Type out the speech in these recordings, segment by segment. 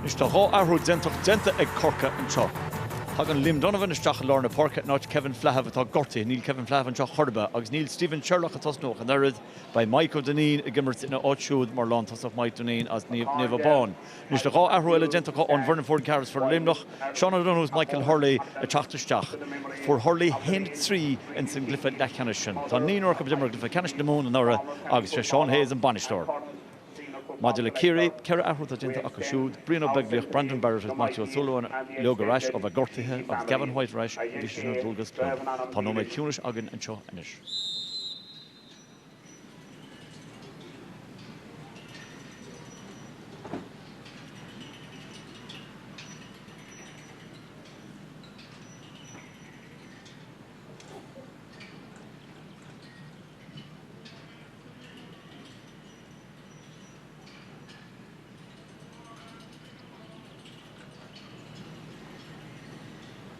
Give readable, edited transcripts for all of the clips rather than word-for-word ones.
Anois tá 2 athrú déanta déanta ag Corcaigh anseo. Tagann Liam Donovan isteach i lár na páirce in áit Kevin Flahive atá gortaithe. Níl Kevin Flahive anseo chor ar bith agus níl Stephen Sherlock ag tosnú ach an oiread. Beidh Mike Ó Duinnín ag imirt ina áit siúd mar lántosach, Mike Dineen as Naomh Abán. Anois tá 2 athrú eile déanta acu ón bhfoireann foireann ceathair is foireann Luimneach, Seán O'Donoghue is Michael Hurley ag teacht isteach. Fuair Hurley 1-3 ins an gcluiche leathcheannais sin. Tá naonúr acu a d'imir i gcluiche ceannais na Mumhan anuraidh agus sé Seán Hayes an bainisteoir. Maidir le Ciarraí, 4 athrú atá déanta acu siúd, Brian Ó Beaglaoich, Brandon Barrett agus Matthew O'Sullivan uilig ar ais ó bheith gortaithe agus Gavin White ar ais, bhí seisean ar dualgas club. Tá nóiméad ciúnais againn anseo anois.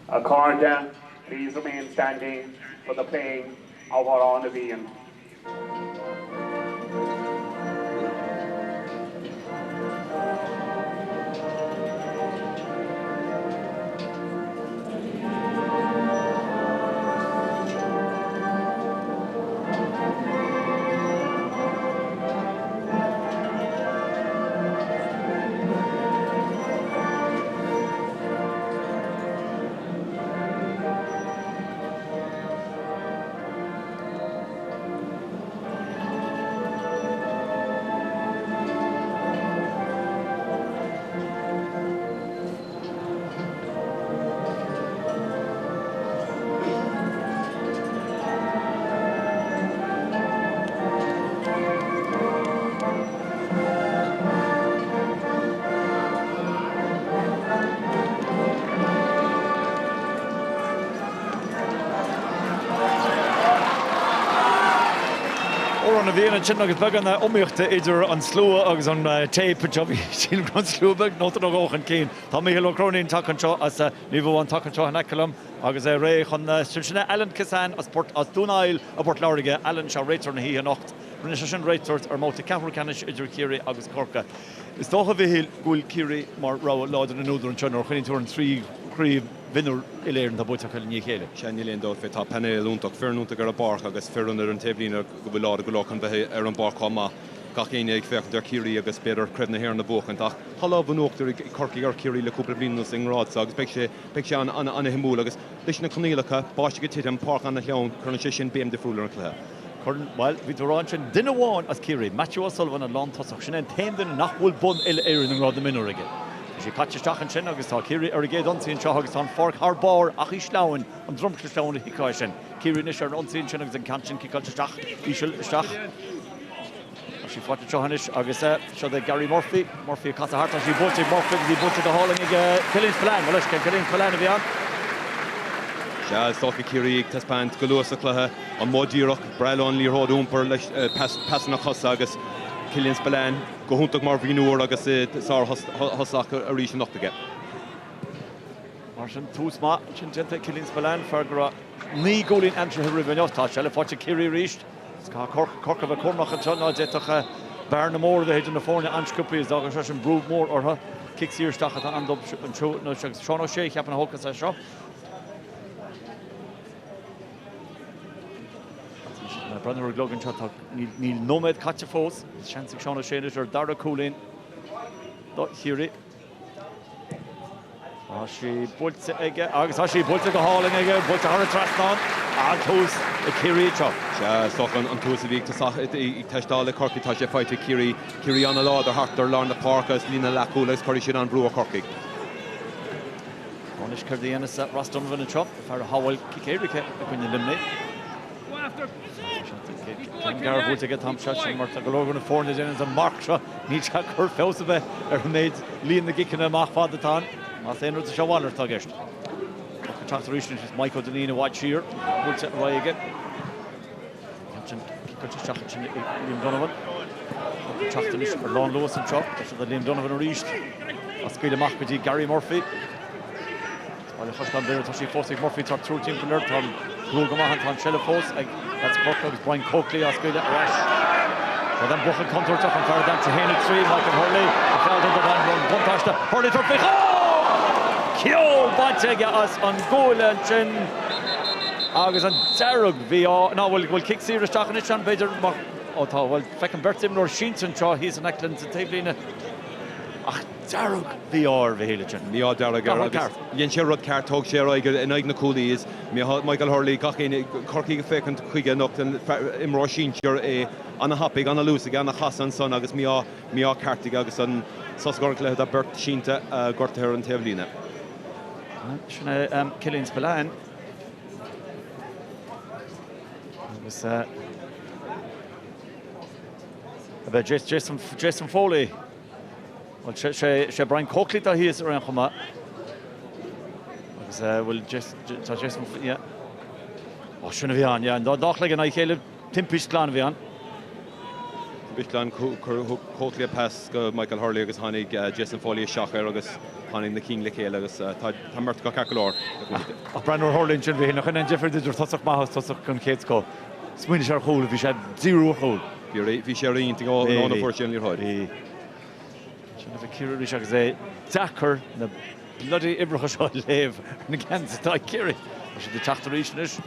A chairde, please remain standing for the playing of Amhrán na bhFiann. Amhrán na bhFiann ansin agus beagán iomaíochta idir an slua agus an téip anseo. Bhí sílim go raibh an slua beag nóta nó dhó chun cinn. Tá Mícheál Ó Cróinín tagtha anseo as Naomh Abán tagtha anseo in aice liom agus é réidh chun sin é Alan Kissane as Port as Dún Aill i bPort Láirge. Alan seo réiteoir na hoíche anocht. Rinne sé sin réiteoireacht ar mbabhta ceathrú ceannais idir Ciarraí agus Corcaigh. Is dócha, a Mhichíl, go bhfuil Ciarraí mar rogha láidir na n-údar anseo nuair a chuimhníonn tú ar an trí chraobh mhionúir uile-Éireann atá buaite acu i ndiaidh a chéile. Sea, níl aon dabht fé. Tá painéal iontach, foireann iontach ar an bpáirc agus foireann ar an taobhlíne go bhfuil láidir go leor chun bheith ar an bpáirc chomh maith. Gach éinne ag féachaint ar Chiarraí agus b'fhéidir Craobh na hÉireann a bhuachaint ach tá lámh in uachtar ag Corcaigh ar Chiarraí le cúpla bliain anuas i ngrád seo agus beidh sé beidh sé an-shuimiúil agus leis na coinníollacha, báisteach ag titim, páirc an-shleamhain, cuireann sé sin béim difriúil ar an chluiche. Cuireann, bhuel, bhí tú ag rá ansin, duine amháin as Ciarraí, Matthew O'Sullivan, an lántosach, sin é an t-aon duine nach bhfuil bonn uile-Éireann i ngrád na mionúr aige. Tá sí caite isteach ansin agus tá Ciarraí ar a gcéad ionsaí anseo agus tá an pháirc thar barr ach í sleamhain, an dromchla sleamhain a thuigfeá é sin. Ciarraí anois ar an ionsaí ansin agus an ceann sin ciceáilte isteach, íseal isteach. Tá sí faighte anseo anois agus seo é Gary Murphy. Murphy ag casadh thart, tá sí buailte ag Murphy agus í buailte go hálainn ag Cillian Spillane. Bhuel, leis, Cillian Spillane a bhí ann. Sea, is dócha Ciarraí ag taispeáint go luath sa chluiche an modh díreach, breá leo an liathróid a iompar leis pasanna cosa agus Cillian Spillane go hiontach mar mhionúr agus sár-thosach arís anocht aige. Mar sin, tús maith ansin déanta ag Cillian Spillane, fear go raibh 9 gcúilín aimsithe roimhe inniu. Tá seilbh faighte ag Ciarraí arís. Is caithfidh Corcaigh a bheith cúramach anseo ná d'fhéadfadh bearna mór a bheith idir na foirne an-sciobtha is d'fhágfadh sé sin brú mór orthu. Cic saor isteach atá ann dóibh anseo anois agus Seán Ó Sé cheapfainn a thógfas é seo. Breathnú ar an gclog anseo, tá níl nóiméad caite fós. Seans ag Seán Ó Sé anois ar dara cúilín do Chiarraí. Tá sí buailte aige agus tá sí buailte go hálainn aige, buailte thar an trasnán. An-tús ag Ciarraí anseo. Sea, is dócha an tús a bhí ag teastáil ag Corcaigh, tá sé faighte ag Ciarraí. Ciarraí an-láidir thart ar lár na páirce agus líne leathchúil agus cuirfidh siad an-bhrú ar Chorcaigh. Anois céard a dhéanfas Ross Donovan anseo, fear a shábháil cic éirice i gcoinne Luimnigh. Ceann gearr buailte aige an t-am seo, sin mar tá go leor de na foirne ag déanamh an marc seo, níl sé ag cur feabhas ar bith ar an méid líon na gciceanna amach fad atá ann. Más aon rud is é a mhalairt atá i gceist. Ach ag teacht arís anois is Mike Ó Duinnín i bhfad siar, buailte ar aghaidh aige. Ansin ciceáilte isteach ansin ag Liam Donovan. Ag teacht anois ar lánluas anseo, tá siad ag Liam Donovan arís. Á scaoileadh amach go dtí Gary Murphy. Baile Chaisleáin Bhéarra, tá sí fós ag Murphy, tá triúr timpeall air, tá an brú go maith ann, tá an tseilbh fós ag leaids Chorcaí agus Brian Coakley á scaoileadh ar ais. Tá an buachaill contúirteach, an fear a d'aimsigh 1-3, Michael Hurley, a feall don an buntáiste. Hurley tabhairt faoi chúl! Ceol bainte aige as an gcuaille ansin agus an dearg-mhí-ádh. Ná bhfuil bhfuil cic saor isteach anois ann b'fhéidir mar ó tá bhuel feicim beirt imreoir sínte anseo thíos in aice linn sa taobhlíne ach dearg-mhí-ádh ar Mhichíl ansin. Mí-ádh dearg air agus dhein sé rud ceart, thóg sé ar aghaidh in aghaidh na cúlaí is Michael Hurley gach éinne Corcaigh ag féachaint chuige anocht an imreoir sinsir é ana-thapaidh, ana-luas aige, ana-chasadh ansan agus mí-ádh mí-ádh ceart aige agus an sos ar an cluiche tá beirt sínte gortaithe ar an taobhlíne. Sin é Killian Spillane agus a bheith Jason Jason Foley. Bhuel, sé sé Brian Coakley atá thíos ar aon chuma. Agus bhuel tá Jason yeah. Ó sin a bhí ann, yeah. An dá chloigeann in aghaidh a chéile, timpist glan a bhí ann. Timpist glan, thug Coakley an pas go Michael Hurley agus tháinig Jason Foley isteach air agus tháinig na cinn le chéile agus tá an mbeirt acu ceart go leor. Ach breathnú ar Hurley ansin, bhí nach in aon difear idir tosach maith agus tosach den chéad scoth. Smaoinigh sé ar chúl, bhí sé ag díriú ar chúl. Bhí sé ar intinn ó an am a fuair sé an liathróid. Bhí. Sin a bhí Ciarraí arís agus é deacair na bloody uimhreacha seo a léamh ar na geansaithe atá ag Ciarraí. Tá siad ag teacht arís anois.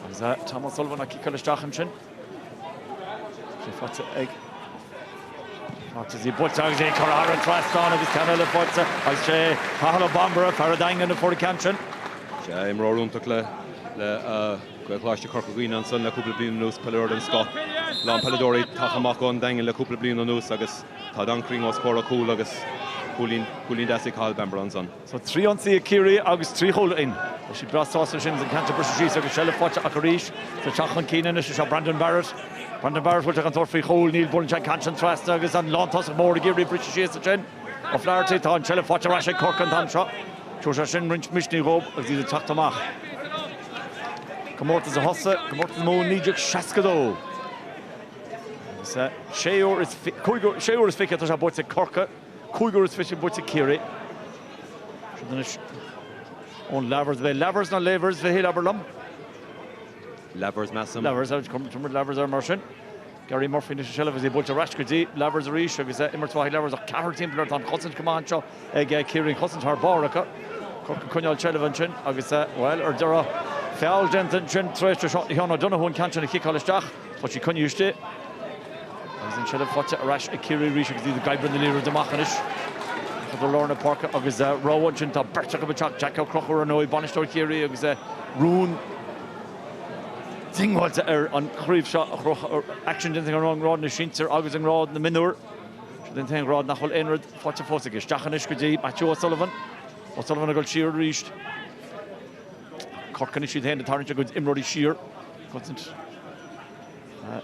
Agus Tom O'Sullivan á ciceáil isteach ansin. Sé faighte ag Martins í buailte agus é curtha thar an trasnán agus ceann eile faighte agus sé Cathal Ó Bambaire, fear an Daingin a fuair an ceann sin. Sea, imreoir iontach le le Gaelcholáiste Chorca Dhuibhne ansan le cúpla bliain anuas, peileadóir den scoth. Lán peileadóirí tagtha amach ón Daingean le cúpla bliain anuas agus tá an-chruinn os comhair an chúil agus cúilín, cúilín deas ag Cathal Bambaire ansan. So 3 ionsaí ag Ciarraí agus 3 chúl againn. Tá siad breá sásta sin an ceann seo briseadh síos agus seilbh faighte acu arís. Tá teacht chun cinn anois anseo Brandon Barrett. Brandon Barrett bhfuil sé chun tabhairt faoi chúl, níl buaileann sé an ceann sin trasna agus an lántosach mór ag iarraidh briseadh síos ansin. O'Flaherty, tá an tseilbh faighte ar ais ag Corcaigh an t-am seo. Tabharfaidh sé sin roinnt misnigh dhóibh agus iad ag teacht amach. Comórtas a thosaigh, comórtas Mumhan 1962. Agus sé uair is, cúig uair, sé uair is fiche atá sé buaite ag Corcaigh. 25 buaite ag Ciarraí. Siad anois Eoin Lavers. Bheidh Lavers nó Lavers, Mhichíl, abair liom. Lavers, measaim. Lavers, cuirfidh muid Lavers air mar sin. Gary Murphy anois i seilbh agus í buailte ar ais go dtí Lavers arís agus imirt mhaith ag Lavers ach ceathrar timpeall air. Tá an chosaint go maith anseo ag Ciarraí, an chosaint thar barr acu. Corcaigh ag coinneáil seilbhe ansin agus, bhuel, ar deireadh, feall déanta ansin tar éis do Sheán O'Donoghue an ceann sin a chiceáil isteach. Tá sí coinnithe istigh agus an tseilbh faighte ar ais ag Ciarraí arís agus iad ag oibriú na liathróide amach anois. Idir lár na páirce agus rogha ansin. Tá beirt acu ag teacht, Jack Ó Conchúir ar ndóigh, bainisteoir Chiarraí agus rún diongbháilte ar an chraobh seo a chrochadh. Aicsean déanta i ngrád na sinsear agus i ngrád na mionúr. Siod an t-aon ghrád nach bhfuil aon rud faighte fós aige. Isteach anois go dtí Matthew O'Sullivan. O'Sullivan ag dul siar arís. Corcaigh anois iad féin ag tarraingt a gcuid imreoirí siar. Cosaint.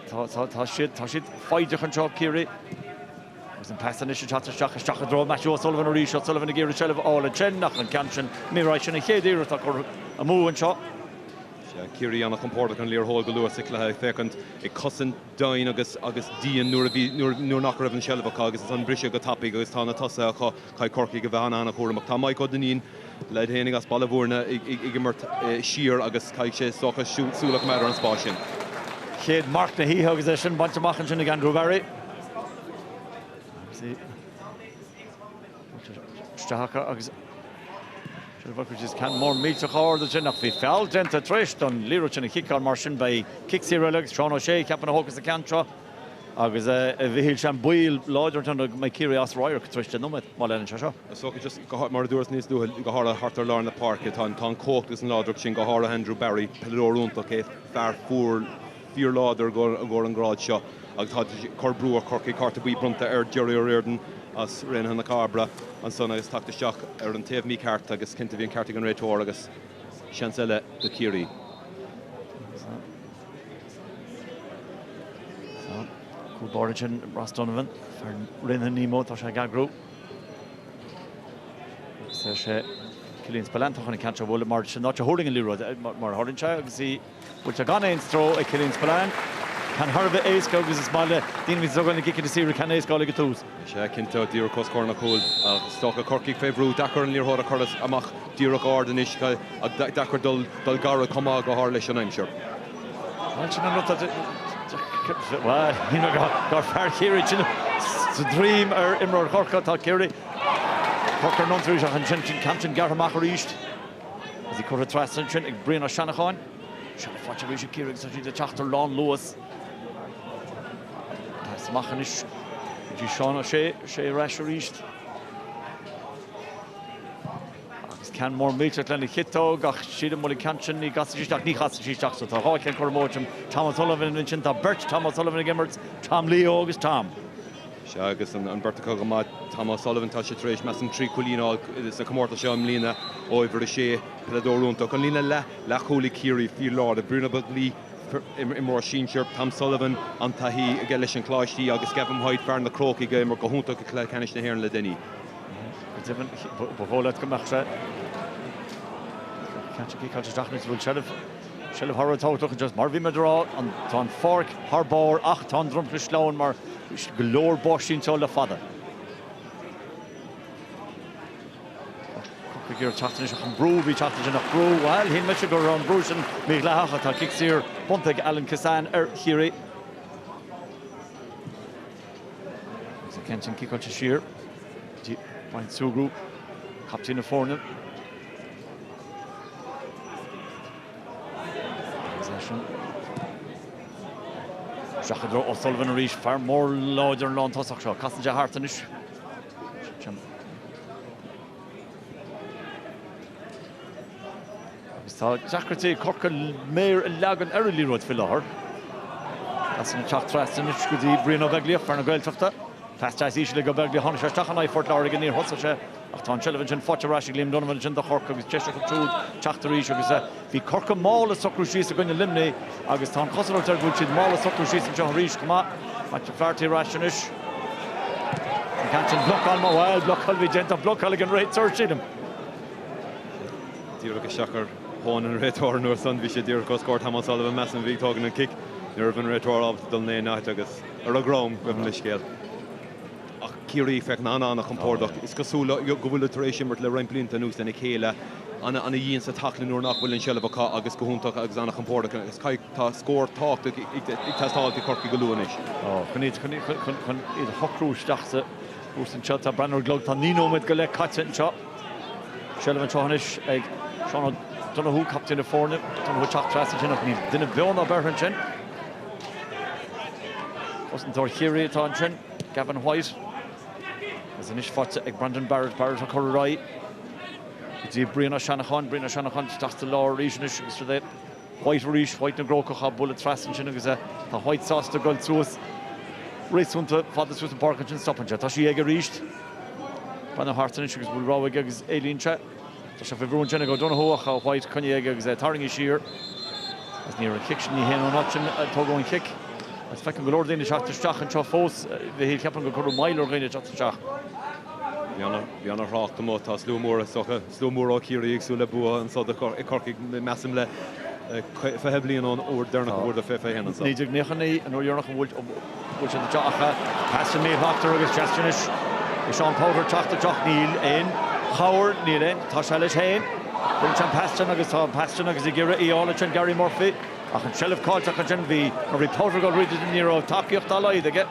Tá siad, tá siad foighdeach anseo, Ciarraí. Agus an pas anois ag teacht isteach, isteach i dtreo Matthew O'Sullivan arís. O'Sullivan ag iarraidh seilbh a fháil ansin ach an ceann sin, ní raibh sin an chéad iarracht atá curtha amú anseo. Sea, Ciarraí an-chompordach an liathróid go luath sa chluiche, ag féachaint, ag cosaint domhain agus agus dian nuair a bhí, nuair, nuair nach raibh an seilbh acu agus ansan briseadh go tapaidh agus tá na tosaithe acu. Caithfidh Corcaigh a bheith an-an-chúramach. Tá Mike Ó Duinnín, leaid fhéinig as Baile Bhúirne, ag imirt siar agus caithfidh sé is dócha súil a choimeád ar an spás sin. Chéad marc na hoíche agus é sin bainte amach ansin ag Andrew Barry. Agus í isteach acu agus is ceann mór millteach ard ansin ach bhí feall déanta tar éis don liathróid sin a chiceáil mar sin beidh cic saor eile agus Seán Ó Sé ceapaim a thógfas an ceann seo. Agus a Mhichíl, sé an baol láidir ansin go mbeidh Ciarraí as radharc tar éis 10 nóiméad má leanann sé seo. Is dócha just, mar a dúras níos luaithe, go háirithe thart ar lár na páirce, tá an chumhacht agus an láidreacht sin, go háirithe Andrew Barry, peileadóir iontach é, fear fuar, fíorláidir i gcomhair an ghráid seo agus tá ag cur brú ar Chorcaigh, cárta buí bronnta ar Gerry O'Riordan as Raonaithe na Cairbre ansan agus teacht isteach ar an taobh mícheart agus cinnte bhí an ceart ag an réiteoir agus seans eile do Chiarraí. Cúl báire ansin Ross Donovan, fear Raonaithe Nemo, tá sé ag eagrú. Agus tá sé Killian Spillane chun an ceann seo a bhualadh mar sin áit a thuirling an liathróid mar a tharlaíonn sé agus í buailte gan aon stró ag Killian Spillane. Ceann thar a bheith éasca agus is maith le daoine a bhíonn ag tógáil na gciceanna saora ceann éasca a fháil ag an tús. Sea, cinnte, díreach os comhair na cúil. Ach is dócha Corcaigh fé bhrú, deacair an liathróid a chur amach díreach ard anois, deacair dul gairid chomh maith, go háirithe leis an aimsir. Bhuel, sin an rud atá. Bhuel, shíl mé gur fear Chiarraí sin sa droim ar imreoir Chorcaí. Tá Ciarraí. Corcaigh ar an ionsaí arís ach ansin an ceann sin gearrtha amach arís. Agus í curtha trasna ansin ag Brian Ó Seanacháin. Seilbh faighte arís ag Ciarraí agus tá siad ag teacht ar lánluas. Pas amach anois go dtí Seán Ó Sé, Sé ar ais arís. Agus ceann mór millteach lena chiotóg ach sílim bhfuil an ceann sin, ní chasfaidh sí isteach, ní chasfaidh sí isteach so tá 2 cheann curtha amú ansin. Tom O'Sullivan ansin, tá beirt Tom O'Sullivan ag imirt, Tom Leo agus Tom. Sea, agus an bheirt acu go maith. Tom O'Sullivan, tá sé tar éis, measaim, 3 chúilín a fháil sa chomórtas seo i mbliana ó uimhir a sé, peileadóir iontach. An líne leathchúil ag Ciarraí faoi láthair, Brian Ó Beaglaoich, imreoir sinsir, Tom Sullivan, an-taithí aige leis an Choláistí agus Gavin White, fear na Crócaigh, a imir go hiontach i gCluiche Ceannais na hÉireann le déanaí. Go deimhin, ba dhóigh leat go mbeadh sé ceann ciceáilte isteach anois, bhfuil seilbh, seilbh thar a bheith tábhachtach anseo. Mar a bhí mé ag rá, tá an pháirc thar barr ach tá an dromchla sleamhain mar go leor báistí anseo le fada. Corcaigh ag iarraidh teacht anois ach an brú a bhí teacht ansin ach brú, bhuel, shíl mise go raibh an brú sin mídhleathach ach tá cic saor bronnta ag Alan Kissane ar Chiarraí. Agus an ceann sin ciceáilte siar go dtí Brian Sugrue, captaen na foirne. Agus é sin isteach i dtreo O'Sullivan arís, fear mór láidir an lántosach seo. Casann sé thart anois. Agus tá deacrachtaí ag Corcaigh méar a leagan ar an liathróid faoi láthair. Pas ag teacht trasna anois go dtí Brian Ó Beaglaoich, fear na Gaeltachta. Pas deas íseal ag Ó Beaglaoich, tháinig sé isteach in aghaidh Phort Láirge, níor thosaigh sé ach tá an tseilbh ansin faighte ar ais ag Liam Donovan ansin do Chorcaigh agus deis acu siúd teacht arís agus bhí Corcaigh mall ag socrú síos i gcoinne Luimnigh agus tá an chosúlacht air go bhfuil siad mall ag socrú síos anseo arís chomh maith. Matthew Flaherty ar ais anois. An ceann sin blocáil, bhuel, blocáil bhí déanta blocáil ag an réiteoir, sílim. Díreach isteach ar thóin an réiteora an uair san, bhí sé díreach os comhair Tom O'Sullivan, measaim, a bhí ag tógaint an cic. Ní raibh an réiteoir ábalta dul in aon áit agus ar a dhroim, gabh mo leithscéal. Ach Ciarraí, féach, an-an-chompordach. Is cosúil go bhfuil tar éis imirt le roinnt blianta anuas lena chéile. Ana-dhian sa taicle nuair nach bhfuil an seilbh acu agus go hiontach agus an-chompordach agus caithfidh, tá scór tábhachtach ag teastáil ag Corcaigh go luath anois. Chun iad, chun iad a shocrú isteach sa chúrsa anseo. Tá breathnú ar an gclog, tá 9 nóiméad go leith caite anseo. Seilbh anseo anois ag Seán O'Donoghue, captaen na foirne. Donoghue ag teacht trasna ansin ach níl duine beo ná beirthe ansin. Cosantóir Chiarraí atá ansin, Gavin White. Agus anois faighte ag Brendan Barrett. Barrett á cur ar aghaidh go dtí Brian Ó Seanacháin. Brian Ó Seanacháin isteach sa lár arís anois agus siod é White arís. White na gCrócach á bualadh trasna ansin agus tá White sásta dul suas réasúnta fada suas an pháirc ansin. Stopann sé. Tá sí aige arís. Breathnú thart anois agus bhfuil rogha aige agus éalaíonn sé. Tá sé faoi bhrú ansin ag O'Donoghue ach White coinnithe aige agus é tarraingthe siar. Agus ní raibh an chic sin, ní haon ón áit sin a tógadh an chic. Agus feicim go leor daoine ag teacht isteach anseo fós. Mhichíl, ceapaim gur cuireadh moill ar dhaoine ag teacht isteach. Bhí ana-thrácht amuigh. Tá slua mór, is dócha, slua mór ó Chiarraí ag súil le bua anseo i Corcaigh, measaim le 20 bliain ón uair deireanach a bhuadar fé 21 anseo. 1999 an uair dheireanach a bhuail siad anseo ach pas sin míshlachtmhar agus deas anois ag Seán Powter teacht isteach. Níl aon chabhair, níl aon, tá sé leis féin. Rinne sé an pas sin agus tá an pas sin agus ag iarraidh í a fháil ansin Gary Murphy ach an tseilbh caillte acu ansin. Bhí, nuair a bhí Powter ag dul thríd ní raibh tacaíocht dá laghad aige.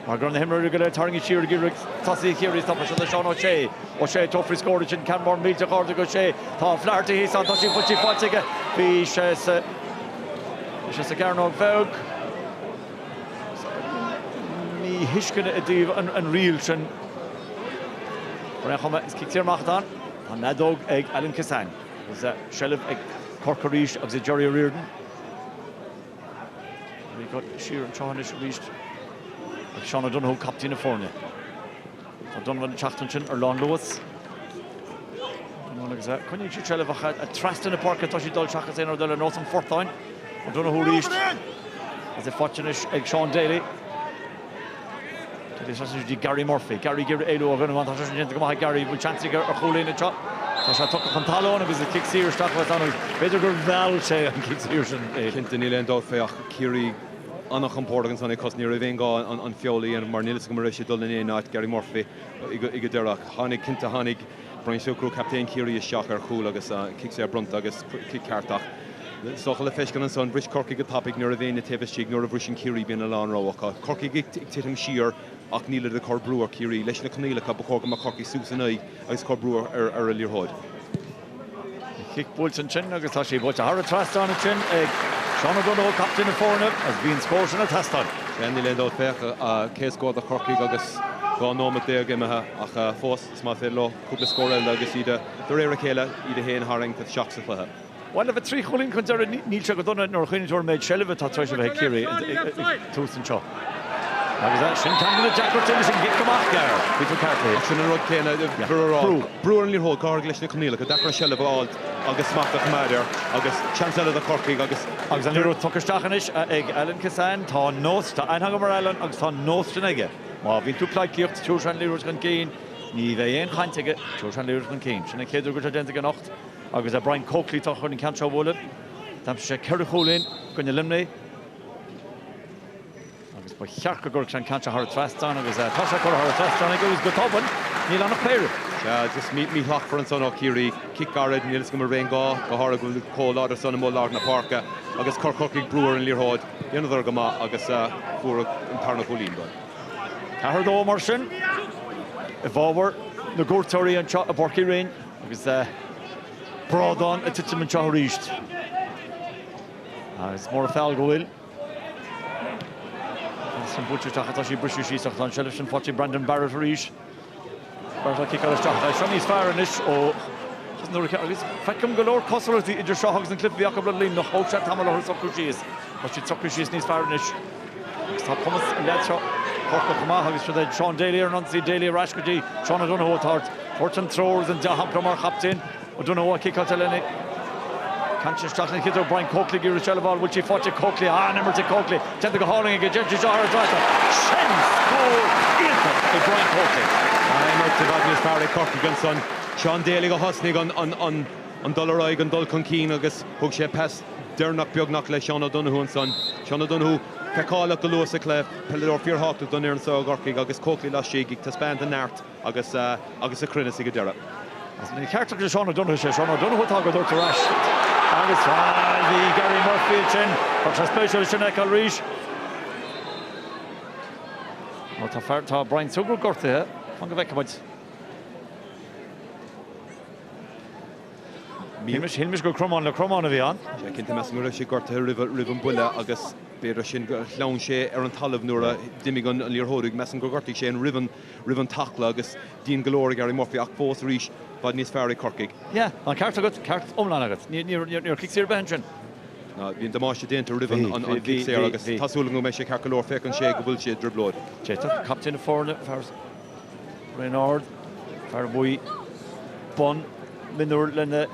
Mar go raibh na himreoirí go léir tarraingthe siar ag iarraidh tosaithe Chiarraí a stopadh. Seo Seán O'Shea. O'Shea ag tabhairt faoi scór ansin. Ceann mór millteach ard ag O'Shea. Tá Flaherty thíos ann. Tá sí bhfuil sí faighte aige. Bhí sé sa bhí sé sa gcearnóg bheag. Míthuisceana i dtaobh an an riail sin. Ar aon chuma, is cic saor amach atá ann. Tá an fheadóg ag Alan Kissane. Agus seilbh ag Corcaigh arís agus ag Jerry O'Riordan. Siar anseo anois arís ag Seán O'Donoghue, captaen na foirne. Tá Donovan ag teacht ansin ar lánluas. Donovan agus coinníonn siad seilbh ach trasna na páirce atá siad dul seachas aon rud eile ar nós an phortáin. O'Donoghue arís agus é faighte anois ag Sean Daly. Daly isteach go dtí Gary Murphy. Gary ag iarraidh éalú ó dhuine amháin. Tá sé sin déanta go maith ag Gary. Bhfuil seans aige ar chúilín anseo? Tá sé tugtha chun talún agus an cic saor isteach a bheas ann. B'fhéidir gur mheall sé an cic saor sin. Cinnte, níl aon dabht fé ach Ciarraí an-chompordach ansan ag cosaint. Ní raibh aon gá an feall a dhéanamh mar níl fhios agam an raibh sé ag dul in aon áit, Gary Murphy, ag an deireadh. Ach tháinig, cinnte tháinig Brian Sugrue, captaen Chiarraí isteach ar chúl agus cic saor bronnta agus cic ceart ach. Is dócha le feiscint ansan, bhris Corcaigh go tapaidh, ní raibh éinne taobh istigh, nuair a bhriseann Ciarraí bíonn a lán rogha acu. Corcaigh ag titim siar ach nílid ag cur brú ar Chiarraí. Leis na coinníollacha, ba chóir go mbeadh Corcaigh suas in aghaidh agus cur brú ar an liathróid. Cic buailte ansin agus tá sí buailte thar an trasnán ansin ag Seán O'Donoghue, captaen na foirne, agus bhí an scór sin ag teastáil. Sea, níl aon dabht, féach, céad scór do Chorcaigh agus 12 nóiméad imithe ach fós is más féidir leo cúpla scór eile agus iad de réir a chéile iad féin a tharraingt isteach sa chluiche. Bhuel, le bheith trí chúilín chun deiridh, níl sé go dona nuair a chuimhníonn tú ar an méid seilbhe atá tar éis a bheith ag Ciarraí ag tús anseo. Agus sin ceann de na deacrachtaí leis an gcic amach gearr. Bhí tú ceart, Ach sin an rud céanna, brú, brú ar an liathróid, go háirithe leis na coinníollacha, deacair an seilbh a fháil agus smacht a choimeád air agus seans eile do Chorcaigh agus. Agus an liathróid tugtha isteach anois ag Alan Kissane. Tá an nós, tá aithne agam ar Alan agus tá an nós sin aige. Má bhíonn tú ag pleidhcíocht, tabharfaidh sé an liathróid chun cinn. Ní bheidh aon chaint aige, tabharfaidh sé an liathróid chun cinn. Sin an chéad uair go bhfuil sé déanta aige anocht. Agus Brian Coakley atá chun an ceann seo a bhualadh. D'aimsigh sé 4 chúilín i gcoinne Luimnigh agus ba cheart go gcuirfeadh sé an ceann seo thar an trasnán agus tá sé curtha thar an trasnán aige agus go tobann níl ann ach péire. Sea, just míshlachtmhar ansan ó Chiarraí. Cic gairid, níl fhios agam an raibh aon gá, go háirithe go bhfuil chomh láidir san amuigh lár na páirce agus chuir Corcaigh brú ar an liathróid. Dheineadar go maith agus fuair an tarna cúilín dóibh. 4-2 mar sin i bhfabhar na gcuairteoirí anseo i bPáirc Uí Rinn. Agus brádán ag titim anseo arís. Agus mór an feall go bhfuil. Agus an buailte isteach atá sí briseadh síos ach tá an seilbh sin faighte ag Brandon Barrett arís. Barrett á ciceáil isteach. Tá seo níos fearr anois ó chosnóirí agus feicim go leor cosúlachtaí idir seo agus an cluiche a bhí acu le Luimneach. Thóg sé tamall orthu socrú síos. Tá siad socraithe síos níos fearr anois. Agus tá cumas an leaid seo Corcach chomh maith agus siod é Sean Daly ar an ionsaí, Daly ar ais go dtí Sean O'Donoghue atá ag tabhairt an treoir agus an dea-shampla mar chaptaen. O'Donoghue á ciceáilte lena ceann sin isteach ina chiotóg Brian Coakley ag iarraidh seilbh a fháil. Bhfuil sí faighte ag Coakley? An-imirt ag Coakley. Déanta go hálainn aige. Déanann sé seo thar an trasnán. Sin scór iontach ag Brian Coakley. An-imirt i bhfad níos fearr ag Corcaigh ansan. Sean Daly a thosnaigh an dul ar aghaidh, an dul chun cinn agus thug sé pas deireanach beagnach le Seán O'Donoghue ansan. Seán O'Donoghue feiceálach go luath sa chluiche, peileadóir fíorthábhachtach don fhoireann seo i gCorcaigh agus Coakley laistigh ag taispeáint a neart agus agus a chruinneas ag an deireadh. Agus ní ceart le Seán O'Donoghue sé Seán O'Donoghue atá go dtabhairt ar ais agus bhí Gary Murphy ansin. Tá sé spéisiúil sin a fheiceáil arís. Ó tá fear, tá Brian Sugrue gortaithe. Fan go bhfeicfidh muid. Shíl mise gur cromán le cromán a bhí ann. Sea, cinnte, measaim go raibh sé gortaithe roimh an mbuille agus b'fhéidir sin gur shleamhain sé ar an talamh nuair a d'imigh an liathróid. Measaim gur ghortaigh sé roimh an taicle agus dian go leor ag Gary Murphy ach fós arís, i bhfad níos fearr ag Corcaigh. Yeah, tá an ceart agat, ceart iomlán agat. Ní raibh cic saor ar bith ansin. Ná, bhí an damáiste déanta roimh an cic saor agus tá súil agam go mbeidh sé ceart go leor. Féachann sé go bhfuil sé i dtrioblóid. D'fhéadfadh captaen na foirne, fear raon ard, fear a bhuaigh bonn mionúir lena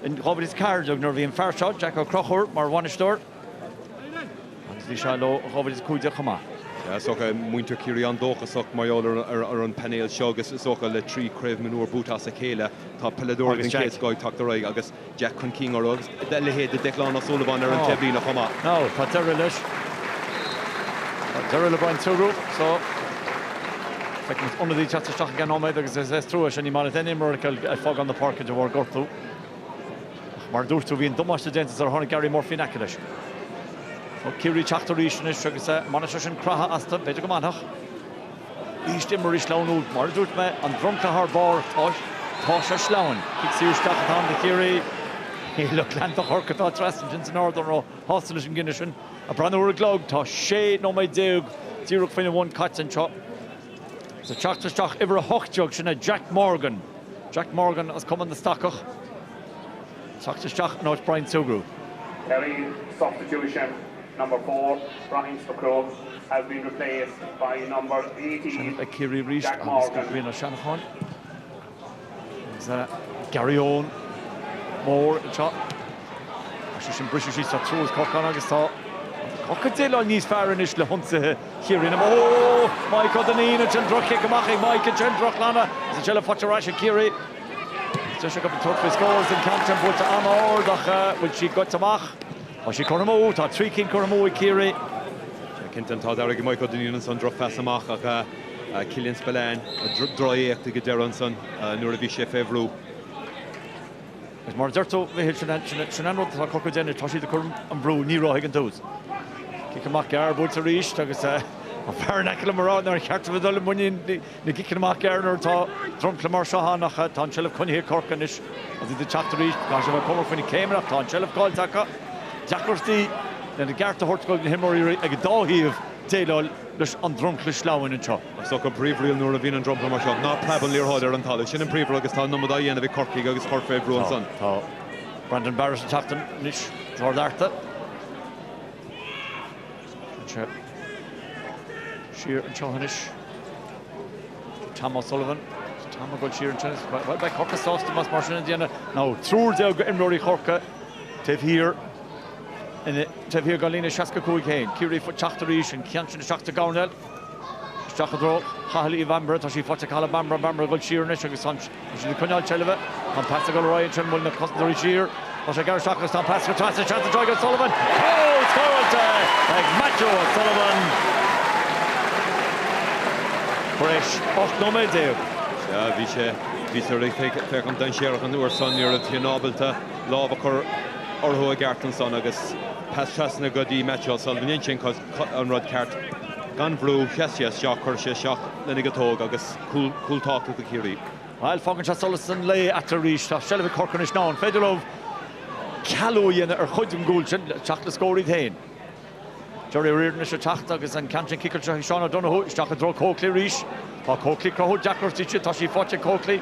in 2014 nuair a bhí an fear seo, Jack Ó Conchúir, mar bhainisteoir agus bhí sé leo in 2015 chomh maith. Sea, is dócha muintir Chiarraí an-dóchasach mar gheall ar an bpainéal seo agus is dócha le 3 chraobh mionúr buaite as a chéile, tá peileadóirí den chéad scoth ag teacht ar aghaidh agus Jack chun cinn orthu agus a leithéid de Declan Ó Súilleabháin ar an taobhlíne chomh maith. Now, tá deireadh leis. Tá deireadh le Brian Sugrue so feicfimid ionadaí ag teacht isteach i gceann nóiméad agus is trua sin, ní maith leat aon imreoir ag fágáil na páirce de bharr gortú. Ach mar a dúirt tú, bhí an damáiste déanta sar tháinig Gary Murphy in aice leis. Tá Ciarraí ag teacht arís anois agus an mbainfidh sé sin croitheadh astu, b'fhéidir go mbainfeadh. Arís imreoirí sleamhnú, mar a dúirt mé, an dromchla thar barr, tá sé sleamhain. Cic saor isteach atá ann do Chiarraí. Lucht leanta Chorcaí atá trasna ansin san ardán róshásta leis an gcinneadh sin. Ag breathnú ar an gclog, tá 16 nóiméad díreach faoina bhun caite anseo. Is ag teacht isteach uimhir 18, sin é Jack Morgan. Jack Morgan as Cumann na Stacach. Ag teacht isteach in áit Brian Sugrue. Kerry substitution. Number 4, Brian Sugrue has been replaced by number 18, Seilbh ag Ciarraí arís Jack agus Morgan. Brian Ó Seanacháin agus Gary Owen Mór anseo. Tá sé sin briseadh síos, tá triúr as Corcaigh ann agus tá Corcaigh ag déileáil níos fearr anois le hionsaithe Chiarraí. Ó! Mike Ó Duinnín ansin, droch-chic amach ag Mike ansin, drochghlanadh agus an tseilbh faighte ar ais ag Ciarraí. Deis acu tabhairt faoi scór agus an ceann sin buailte an-ard ach bhfuil sí goite amach? Tá sí curtha amú, tá 3 cinn curtha amú ag Ciarraí. Sea, cinnte, an t-ádh dearg ag Mike Ó Duinnín ansan, drochphas amach ach Cillian Spillane, droch-éacht ag an deireadh ansan nuair a bhí sé fé bhrú. Agus mar a deir tú, Mhichíl, sin an rud atá Corcaigh ag déanamh, tá siad ag cur an bhrú, ní ró ag an tús. Cic amach gearr buailte arís agus an fear in aice liom ag rá nár cheart a bheith dul i muinín na gciceanna amach gearr nuair atá dromchla mar seo ann ach tá an tseilbh coinnithe ag Corcaigh anois agus iad ag teacht arís. Caithfidh sé a bheith cúramach faoi na céimeanna ach tá an tseilbh caillte acu. Deacrachtaí lena gceart a thabhairt do na himreoirí ag an dá thaobh déileáil leis an dromchla sleamhain anseo. Is dócha an príomhriail nuair a bhíonn an dromchla mar seo, ná preab an liathróid ar an talamh. Sin an príomhrud agus tá an iomad á dhéanamh ag Corcaigh agus cur fé bhrú ansan. Tá Brandon Barrett ag teacht anois, Ard Fhearta. Tá sé siar anseo anois. Tom O'Sullivan. Tom ag dul siar ansin. Bhuel, beidh Corcaigh sásta más mar sin a déanamh. Nó triúr déag d'imreoirí Chorcaí taobh thiar. Taobh thiar den líne 65 féin. Ciarraí ag teacht arís, an ceann sin isteach sa gcoirnéal. Isteach i dtreo Chathail Uí Bhambaire. Tá sí faighte ag Cathal Bambaire. Bambaire ag dul siar anois agus tá siad ag coinneáil seilbhe. Tá an pas ag dul ar aghaidh ansin. Bhfuil na cosantóirí siar? Tá sé gearrtha isteach agus tá an pas go trasna. Seans anseo ag O'Sullivan. Cúl scóráilte ag Matthew O'Sullivan tar éis 18 nóiméad. Sea, bhí sé, bhí sé ag féachaint dainséarach an uair san. Ní raibh Tien ábalta lámh a chur orthu i gceart ansan agus pas trasna go dtí Matthew O'Sullivan. Dhein sé an rud ceart gan bhrú, sheas sé isteach, chuir sé isteach lena giotóg agus cúl tábhachtach do Chiarraí. Bhuel, fágann sé solas an lae eatarthu arís. Tá seilbh ag Corcaigh anois. Now, an féidir leo cealú a dhéanamh ar chuid den gcúl sin le teacht le scór iad féin? Gerry O'Riordan anois ag teacht agus an ceann sin ciceáilte ag Seán O'Donoghue isteach i dtreo Coakley arís. Tá Coakley ag cruthú deacrachtaí, tá sí faighte ag Coakley.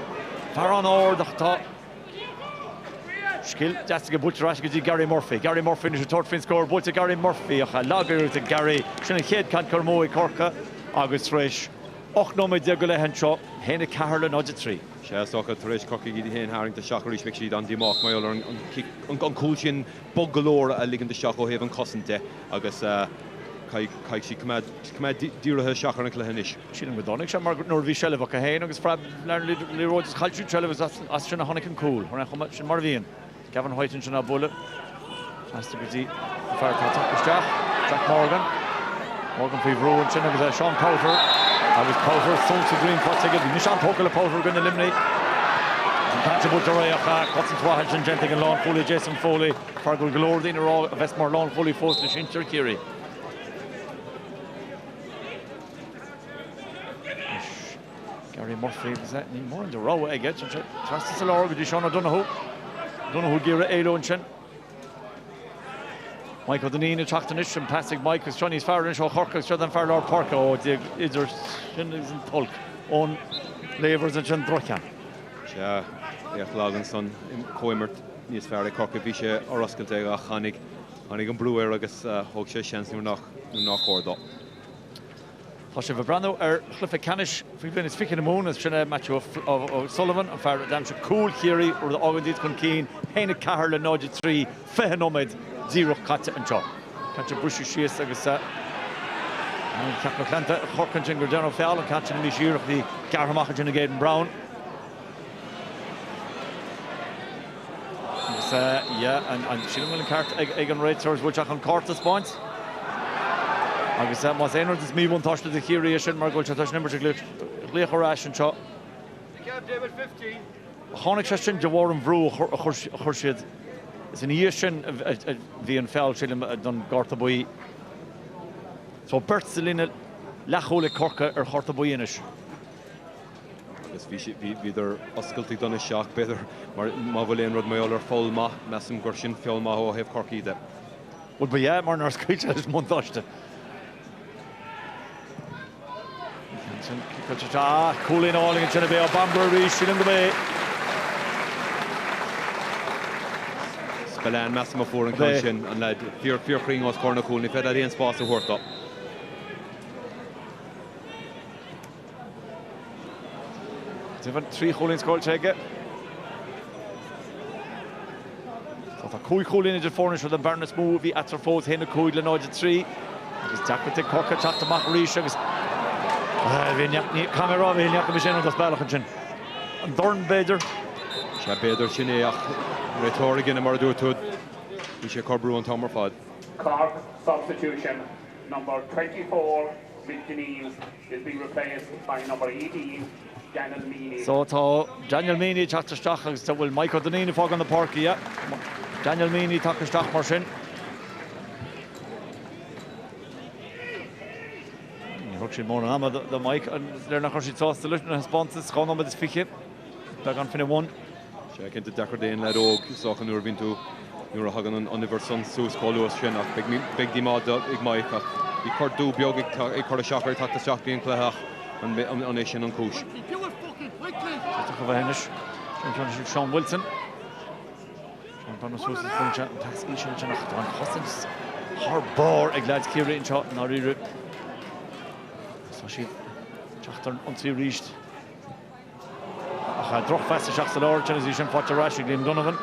Fear an-ard ach tá. Scil deas aige buailte ar ais go dtí Gary Murphy. Gary Murphy anois ag tabhairt faoin scór. Buailte Gary Murphy ach lag-iarracht ag Gary. Sin an chéad ceann curtha amú ag Corcaigh agus tar éis 18 nóiméad go leith anseo, 1-4 le 0-3. Sea, is dócha, tar éis Corcaigh iad féin a tharraingt isteach arís beidh siad an-díomách mar gheall ar an gcúl sin bog go leor a ligint isteach ó thaobh an chosaint de agus caithfidh siad coimeád dírithe isteach ar an chluiche anois. Sílim go dtáinig sé mar nuair a bhí seilbh acu féin agus phreab an liathróid is chaill siad seilbh agus as sin a tháinig an cúl. Thar aon chuma, sin mar a bhíonn. Gavin White ansin á bualadh. Trasna go dtí an fear atá ag teacht isteach, Jack Morgan. Morgan faoi bhrú ansin agus Sean Powter agus Powter suas sa droim faighte aige. Bhí mise an-tógtha le Powter i gcoinne Luimnigh. An ceann sin buailte ar aghaidh ach cosaint mhaith ansin déanta ag an lánchúlaí Jason Foley. Fear go bhfuil go leor daoine ag rá a bheas mar lánchúlaí fós le sinsir Chiarraí. Anois Gary Murphy agus níl mórán de rogha aige. Tá sé trasna sa lár go dtí Seán O'Donoghue. O'Donoghue ag iarraidh éalú ansin. Mike Ó Duinnín ag teacht anois, an pas ag Mike agus seo níos fearr anois ó Chorcaigh agus seo an fear lár páirce ó idir sin agus an tolg Eoin Lavers ansin drochcheann. Sea, éacht lag ansan, comhimirt níos fearr ag Corcaigh. Bhí sé ar oscailt aige ach tháinig an brú air agus thóg sé seans nuair nár chóir dó. Tá sibh ag breathnú ar chluiche ceannais faoi bhliain is 20 na Mumhan agus sin é Matthew O'Sullivan, an fear a d'aimsigh cúl Chiarraí, rud a fhágann iad chun cinn, 1-4 le 0-3, 20 nóiméad díreach caite anseo. Ceann sin briseadh síos agus cheap lucht leanta Chorcaí ansin gur déanadh feall, an ceann sin imithe siar ach bhí gearrtha amach ansin ag Aidan Browne. Agus yeah, an sílim go bhfuil an ceart ag an réiteoir bhfuil sé chun cárta a 'spáint. Agus más aon rud is míbhuntáiste do Chiarraí é sin mar go bhfuil sé tar éis an imirt a ghlaoch ar ais anseo. Tháinig sé sin de bharr an bhrú a chuir siad. Is ina dhiaidh sin a bhí an feall sílim don gcárta buí. So beirt sa líne leathchúil ag Corcaigh ar chárta buí anois. Agus bhí siad, bhí, bhíodar oscailte ag dul isteach, b'fhéidir, mar má bhfuil aon rud mar gheall ar foul maith, measaim gur sin feall maith ó thaobh Chorcaí de. Bhuel, ba ea, mar nár scaoil sé leis an mbuntáiste. Ansin, ciceáilte isteach, ah, cúilín álainn ansin a bhí ó Bamber arís, sílim go mb'é. Spillane, measaim a fuair an ceann sin, an leaid fíor, fíorchruinn os comhair na cúl, ní féidir leat aon spás a thabhairt dó. Deimhin, 3 chúilín scóráilte aige. Tá 5 chúilín idir foirne seo, an bhearna is mó a bhí eatarthu fós, 1 5 le 0 3. Agus deacracht ag Corcaigh teacht amach arís agus bhí caithfidh mé a rá, bhí ní fhaca mise aon rud as bealach ansin. An dorn b'fhéidir? Sea, b'fhéidir sin é ach réiteoir ag mar a dúirt tú, bhí sé ag cur brú an t-am ar fad. Cork substitution number 24 Mick Dineen is being replaced by number 18, Daniel Meaney. So tá Daniel Meaney ag teacht isteach agus tá bhfuil Mike Ó Duinnín ag fágáil na páirce, yeah. Daniel Meaney tagtha isteach mar sin. Níor thug siad mórán ama do Mike, is léir nach raibh siad sásta leis an thaispeántas, 2 nóiméad is 20, beagán faoina bhun. Sea, cinnte deacair d'aon leaid óg is dócha nuair a bhíonn tú, nuair a thagann an uimhir san suas chomh luath sin ach beidh díomá ag Mike ach bhí gortú beag ag cur isteach air ag teacht isteach go dtí an cluiche ach an é sin an chúis? D'fhéadfadh a bheith anois. Sin ceann sin Sean Wilson. Sean Brennan suas is baineann sé an pas íseal ansin ach tá an chosaint thar barr ag leaids Chiarraí anseo i ndáiríre. Tá siad ag teacht ar an ionsaí arís. Ach drochphas isteach sa lár ansin agus í sin faighte ar ais ag Liam Donovan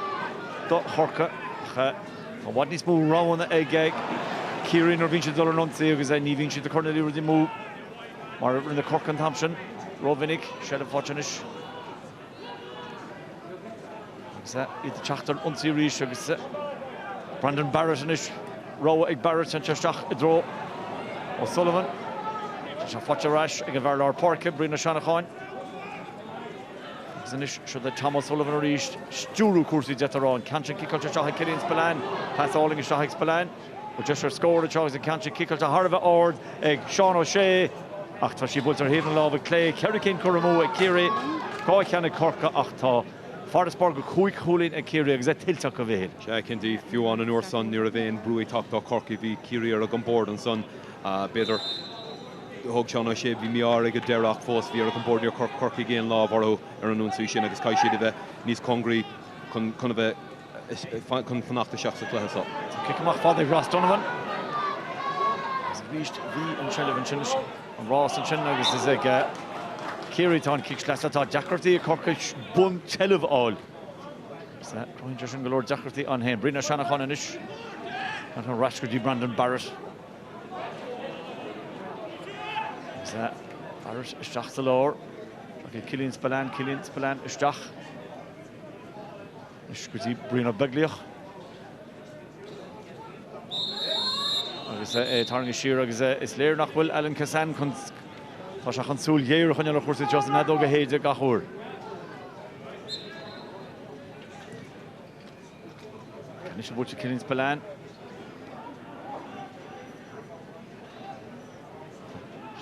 do Chorcaigh. Ach tá i bhfad níos mó roghanna ag Ciarraí nuair a bhíonn siad ag dul ar an ionsaí agus ní bhíonn siad ag cur na liathróidí amú mar a rinne Corcaigh an t-am sin rómhinic. Seilbh faighte anois agus iad ag teacht ar an ionsaí arís agus Brandon Barrett anois, rogha ag Barrett, téann sé isteach i dtreo O'Sullivan. Tá sé faighte ar ais ag an bhfear lár páirce, Brian Ó Seanacháin. Agus anois siod é Tom O'Sullivan arís, stiúrú cúrsaí d'fhéadfá a rá. An ceann sin ciceáilte isteach ag Cillian Spillane. Pas álainn isteach ag Spillane. Bhfuil deis ar scór anseo agus an ceann sin ciceáilte thar a bheith ard ag Seán O'Shea ach tá sí buailte ar thaobh na láimhe clé. Ceithre cinn curtha amú ag Ciarraí, 2 cheann ag Corcaigh ach tá farasbarr de chúig chúilín ag Ciarraí agus é tuillte acu, a Mhichíl. Sea, cinnte, fiú amháin an uair san ní raibh aon brú ag teacht ó Chorcaigh, bhí Ciarraí ar a gcompord ansan. B'fhéidir, thóg Seán O'Shea, bhí mí-ádh air ag an deireadh ach fós bhí ar a gcompord, níor chuir Corcaigh aon lámh orthu ar an ionsaí sin agus caithfidh siad a bheith níos cóngaraí chun a bheith chun fanacht isteach sa chluiche seo. Tá cic amach fada ag Ross Donovan. Agus arís bhí an tseilbh ansin leis an rás ansin agus is ag Ciarraí atá an cic sleasa. Tá deacrachtaí ag Corcaigh buntseilbh a fháil. Agus cruthaíonn sé sin go leor deacrachtaí ann féin. Brian Ó Seanacháin anois. Ar ais go dtí Brandon Barrett. Agus Barrett isteach sa lár. Ag Cillian Spillane, Cillian Spillane isteach. Anois go dtí Brian Ó Beaglaoich. Agus é tarraingthe siar agus is léir nach bhfuil Alan Kissane chun, tá sé chun súil ghéar a choinneáil ar chúrsaí anseo is an fheadóg a shéideadh gach uair. Anois buailte Cillian Spillane.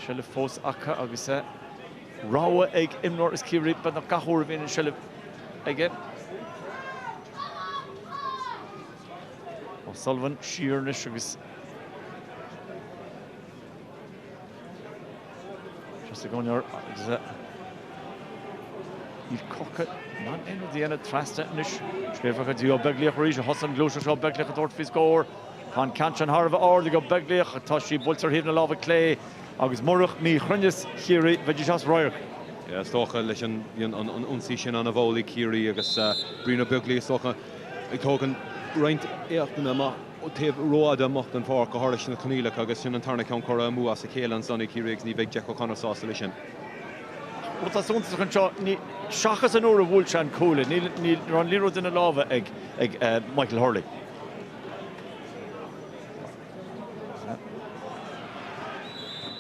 Seilbh fós acu agus rogha ag imreoir as Ciarraí beagnach gach uair a bhíonn an seilbh aige. O'Sullivan siar anois agus Just ag ionar agus níl Corcaigh in ann aon rud a dhéanamh trasna anois. Scríofa go dtí Ó Beaglaoich arís a thosaigh an ghluaiseacht seo, Ó Beaglaoich ag tabhairt faoi scór. Tá an ceann sin thar a bheith ard ag Ó Beaglaoich ach tá sí buailte ar thaobh na láimhe clé agus murach míchruinneas Chiarraí bheidís as radharc. Is dócha leis an ionsaí sin an-mhall ag Ciarraí agus Brian Ó Beaglaoich is dócha ag tógaint roinnt éachtanna amach taobh rófhada amach den pháirc go háirithe sna coinníollacha agus sin an tarna ceann curtha amú as a chéile ansan ag Ciarraí agus ní bheidh Jack O'Connor sásta leis sin. Rud atá suntasach anseo, seachas an uair a bhuail sé an cúl, ní raibh an liathróid ina lámha ag Michael Hurley.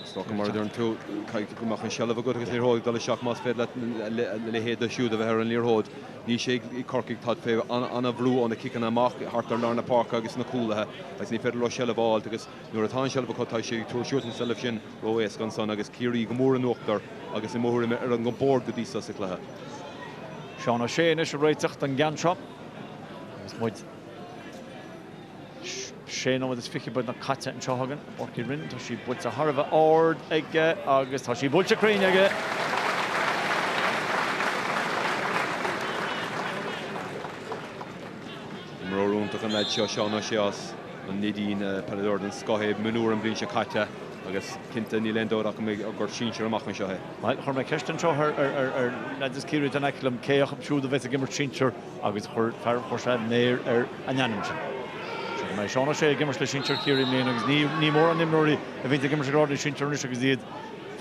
Is dócha, mar a deireann tú, caithfidh go mbeadh an seilbh agat agus an liathróid ag dul isteach más féidir leat a leithéid siúd a bheith ar an liathróid. Níl sé ag Corcaigh, táid fé an-bhrú ó na ciceanna amach thart ar lár na páirce agus na cúlaithe agus ní féidir leo seilbh a fháilt agus nuair atá an seilbh acu tá siad ag tabhairt suas an seilbh sin ró-éasca ansan agus Ciarraí go mór in uachtar agus i mo thuairim ar an gcompord go dtí seo sa chluiche. Seán O'Shea anois ag réiteach don gceann seo agus muid 6 nóiméad is 20 beagnach caite anseo againn i bPáirc Uí Rinn. Tá sí buailte thar a bheith ard aige agus tá sí buailte cruinn aige. Imreoir iontach an leaid seo, Seán O'Shea as an Neidín, peileadóir den scoth é, mionúr an bhliain seo caite agus cinnte níl aon dabht ach go mbeidh gur sinsear amach anseo é. Bhuel, chuir mé ceist anseo ar leaid as Ciarraí atá in aice liom cé acu siúd a bheas ag imirt sinsir agus chuir fear chuir sé méar ar a n-ainm sin. Seo go mbeidh Seán O'Shea ag imirt le sinsir Chiarraí i mbliana agus ní ní mórán imreoirí a bhíonns ag imirt ag grád na sinsear anois agus iad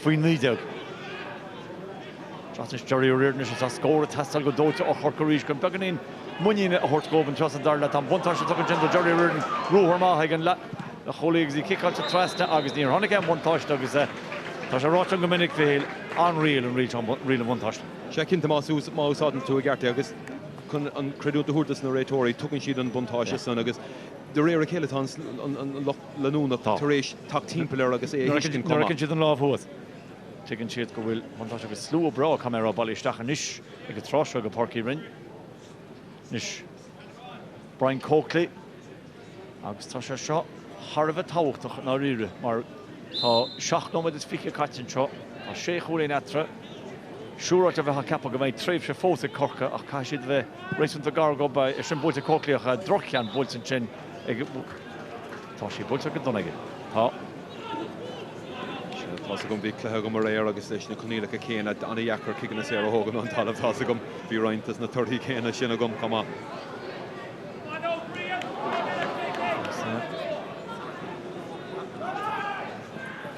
faoi 19. Trasna anois Jerry O'Riordan anois tá scór ag teastáil go dóite ó Chorcaigh arís chun beagáinín muiníne a thabhairt dóibh anseo sa dara leath. Tá an buntáiste tugtha ansin do Jerry O'Riordan ruathar maith ag an leathchúlaí agus í ciceáilte trasna agus níor tháinig aon bhuntáiste agus. Tá sé ráite agam go minic, a Mhichíl, an-riail an riail seo, riail an bhuntáiste. Sea, cinnte, má úsáideann tú i gceart é agus chun an creidiúint a thabhairt dos na réiteoirí, tugann siad an buntáiste san agus de réir a chéile tá an lucht leanúna tar éis teacht timpeall air agus é a thuiscint chomh maith. Nuair a fheiceann siad an lámh thuas, tuigeann siad go bhfuil buntáiste agus slua breá, caithfidh mé a rá, bailithe isteach anois ag an tráth seo go Páirc Uí Rinn. Anois, Brian Coakley. Agus tá sé seo thar a bheith tábhachtach i ndáiríre mar tá 7 nóiméad is 20 caite anseo, tá sé chúilín eatarthu. Siúráilte bheifeá ag ceapadh go mbeidh tréimhse fós ag Corcaigh ach caithfidh siad a bheith réasúnta gar dóibh. É sin buailte ag Coakley ach droch-cheann buailte ansin ag. Tá sí buailte go dona aige. Tá. Sea, tá's agam, bhí cluiche agam aréir agus leis na coinníollacha céanna, an-dheacair ciceanna saora a thógaint ón talamh, tá's agam. Bhí roinnt dos na torthaí céanna sin agam chomh maith.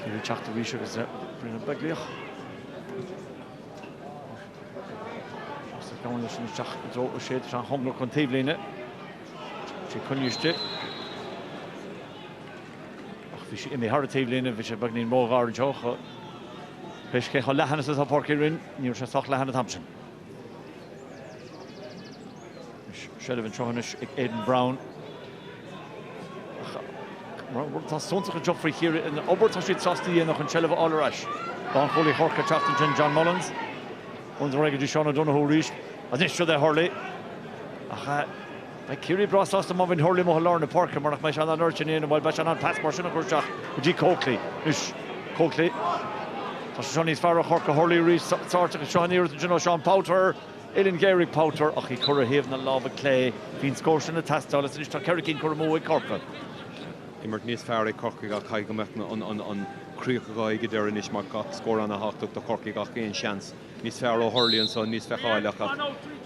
Ciarraí ag teacht arís agus Brian Ó Beaglaoich. Ag gabháil leis an isteach i dtreo O'Shea, tá sé an-chóngarach don taobhlíne. Sé coinnithe istigh. Ach bhí sé imithe thar an taobhlíne, bhí sé beagnín róghar anseo. Pé cé chomh leathan is atá Páirc Uí Rinn, ní raibh sé sách leathan an t-am sin. Seilbh anseo anois ag Aidan Browne. Rud atá suntasach anseo faoi Chiarraí, an obair atá siad sásta a dhéanamh chun seilbh a fháil ar ais. Lánchúlaí Chorcaí ag teacht ansin, John Mullins. Mullins ar aghaidh go dtí Seán O'Donoghue arís. Anois siod é Hurley. Ach beidh Ciarraí breá sásta má bhíonn Hurley amuigh i lár na páirce mar nach mbeidh sé in ann an oiread sin a dhéanamh, bhuel, beidh sé in ann pas mar sin a chur isteach go dtí Coakley. Anois Coakley. Tá sé seo níos fearr ó Chorcaigh, Hurley arís, sáirteach anseo an iarracht ansin ó Seán Powter. Uillinn ghéar ag Powter ach í curtha ar thaobh na láimhe clé. Bhí an scór sin ag teastáil is anois tá 4 cinn curtha amú ag Corcaigh. Imirt níos fearr ag Corcaigh ach caithfidh go mbeadh an chríoch acu ag an deireadh anois mar gach scór ana-thábhachtach do Chorcaigh gach aon seans. Níos fearr ó Hurley anso, níos feiceálach ach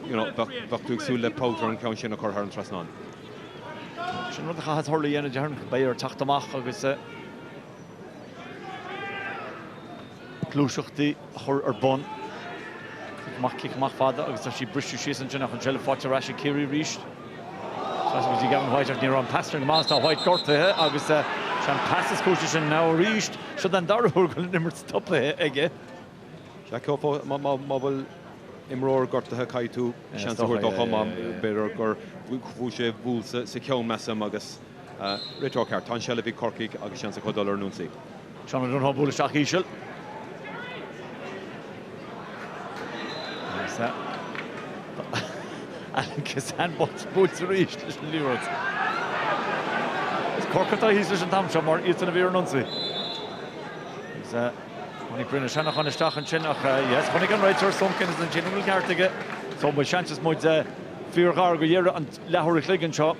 you know bheadh tú ag súil le Powter an ceann sin a chur thar an trasnán. Sin rud a chaithfidh Hurley a dhéanamh déarfainn, beidh air teacht amach agus. gluaiseachtaí a chur ar bun. Cic amach, cic amach fada agus tá sí briste síos ansin ach an tseilbh faighte ar ais ag Ciarraí arís. Trasna go dtí Gavin White ach ní raibh an pas sin go maith agus tá White gortaithe agus sé an pas is cúis leis sin now arís. Seo an dara huair go bhfuil an imirt stoptha aige. Sea, má bhfuil imreoir gortaithe caithfidh tú seans a thabhairt dó chomh maith. B'fhéidir gur bhuail sé buille sa cheann measaim agus Réiteoir ceart. Tá an seilbh ag Corcaigh agus seans acu dul ar an ionsaí. Seán O'Donoghue bualadh isteach íseal. Agus Alan Kissane buailte arís leis an liathróid. Is Corcaigh atá thíos leis an t-am seo mar iadsan a bhí ar an ionsaí. Agus tháinig Brian Ó Seanacháin isteach ansin ach yes, chonaic an réiteoir sonc agus ansin an bhfuil ceart aige. So mo sheans is muid fíorghar go dheireadh an leathuair a chloig anseo.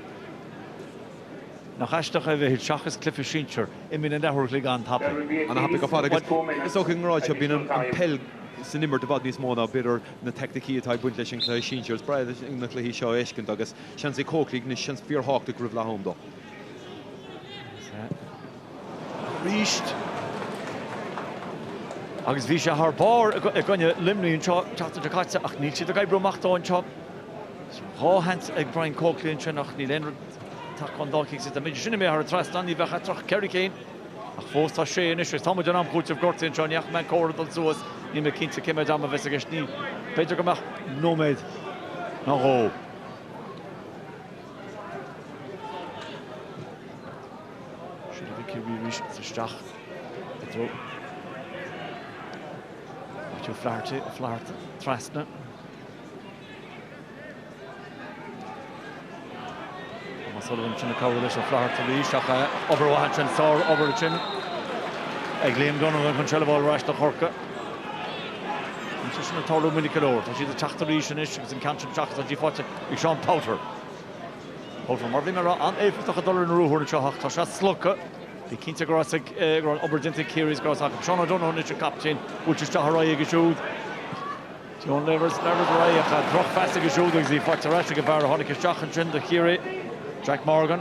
Nach aisteach é a Mhichíl, seachas cluiche sinsir, imíonn an leathuair a chloig an-tapaidh. An-thapaidh ar fad agus is dócha i ngrád seo bíonn an peil san imirt i bhfad níos mó ná b'fhéidir na teicnicí atá ag baint leis an chluiche sinsir. Is breá na cluichí seo a fheiscint agus seans ag Coakley anois, seans fíorthábhachtach roimh leath am dó. Arís agus bhí sé thar barr i gcoinne Luimnigh anseo an tseachtain seo caite ach níl siad ag oibriú amach dó anseo. Dhá sheans ag Brian Coakley ansin ach níl aon rud tagtha ón dá chic saor. Dá mbeidís sin imithe thar an trasnán ní bheadh eatarthu ach ceithre cinn ach fós tá sé anois agus tá muid in am chúitimh gortaithe anseo. Ní fhaca mé an comhartha dul suas, níl mé cinnte cé mhéad am a bheas i gceist. Ní, b'fhéidir go mbeadh nóiméad nó dhó. Seilbh ag Ciarraí arís is isteach i dtreo Matthew Flaherty, Flaherty trasna. Thomas Sullivan ansin ag cabhrú leis Ó Flatharta arís ach obair mhaith ansin, sár-obair ansin ag Liam Donovan chun seilbh a fháil ar ais do Chorcaigh. Níl sé sin ag tarlú minic go leor. Tá siad ag teacht arís anois agus an ceann sin isteach tá sí faighte ag Seán Powter. Powter, mar bhí mé ag rá, an-éifeachtach ag dul ar an ruathar anseo ach tá sé slogtha. Bí cinnte go raibh go raibh an obair déanta ag Ciarraí is go raibh acu. Seán O'Donoghue anois an captaen, buailte isteach ar aghaidh aige siúd. Dion Livers, Livers ar aghaidh ach drochphas aige siúd agus í faighte ar ais ag an bhfear a tháinig isteach ansin do Chiarraí, Jack Morgan.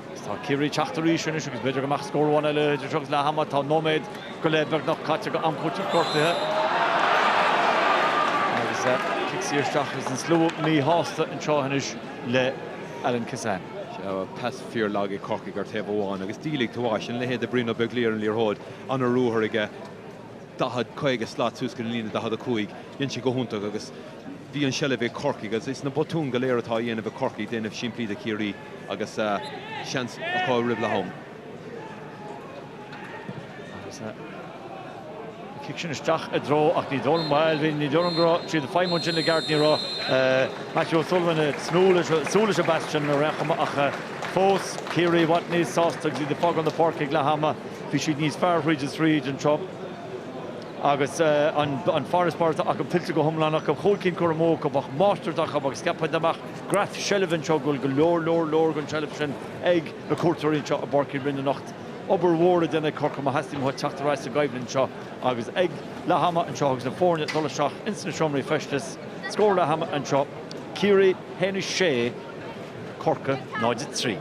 Agus tá Ciarraí ag teacht arís anois agus b'fhéidir go mbeadh scór amháin eile idir seo agus leath ama. Tá nóiméad go leith beagnach caite go am cúitimh gortaithe. Agus cic saor isteach agus an slua míshásta anseo anois le Alan Kissane. Pas fíor-lag ag Corcaigh ar taobh amháin agus diail ag tomhais an leithéid de Brian Ó Beaglaoich ar an liathróid, an-ruathar aige, 40, 50 slat suas go dtí an líne 45. Dhein sé go hiontach agus bhí an seilbh ag Corcaigh agus is na botúin go léir atá á dhéanamh ag Corcaigh déanamh simplí do Chiarraí agus seans acu roimh leath am. Agus an cic sin isteach i dtreo ach ní dóigh liom, bhuel, ní dóigh liom go raibh siad ag feidhmiú ansin i gceart, ní raibh Matthew O'Sullivan ag tnúth leis, súil leis an bpas sin ar aon chuma ach fós Ciarraí i bhfad níos sásta agus iad ag fágáil na páirce ag leath ama. Bhí siad níos fearr thríd is thríd anseo agus an farasbarr atá acu tuillte go hiomlán acu. Chúl cinn curtha amú acu ach máistreacht acu agus cheapfainn dá mbeadh graf seilbhe anseo go bhfuil go leor, leor, leor den tseilbh sin ag na cuairteoirí anseo i bPáirc Uí Rinn anocht. Obair mhór le déanamh ag Corcaigh má theastaíonn uathu teacht ar ais sa gcoimhlint seo agus ag leath ama anseo agus na foirne ag dul isteach ins na seomraí feistis. Scór leath ama anseo, Ciarraí 1-6, Corcaigh 0-3.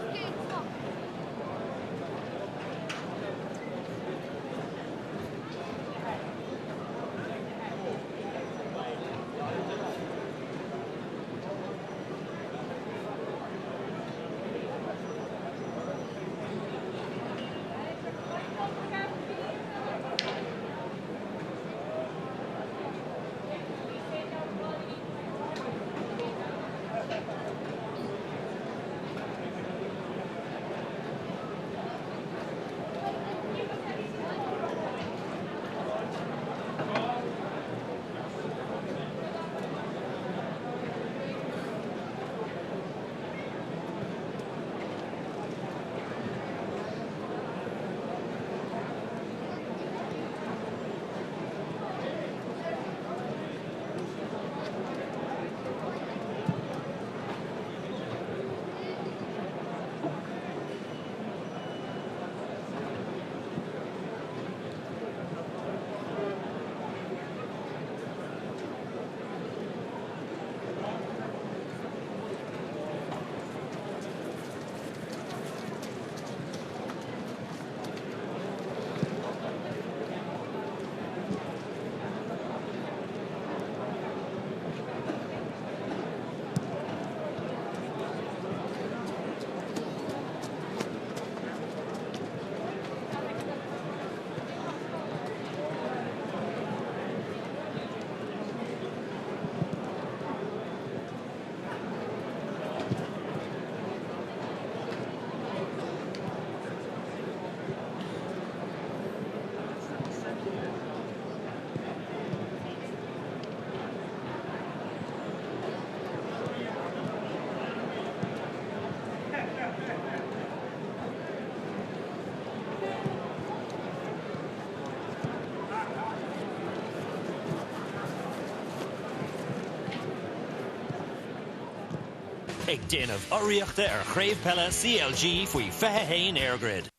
Ag déanamh urraíochta ar Chraobh Peile CLG faoi 21 EirGrid.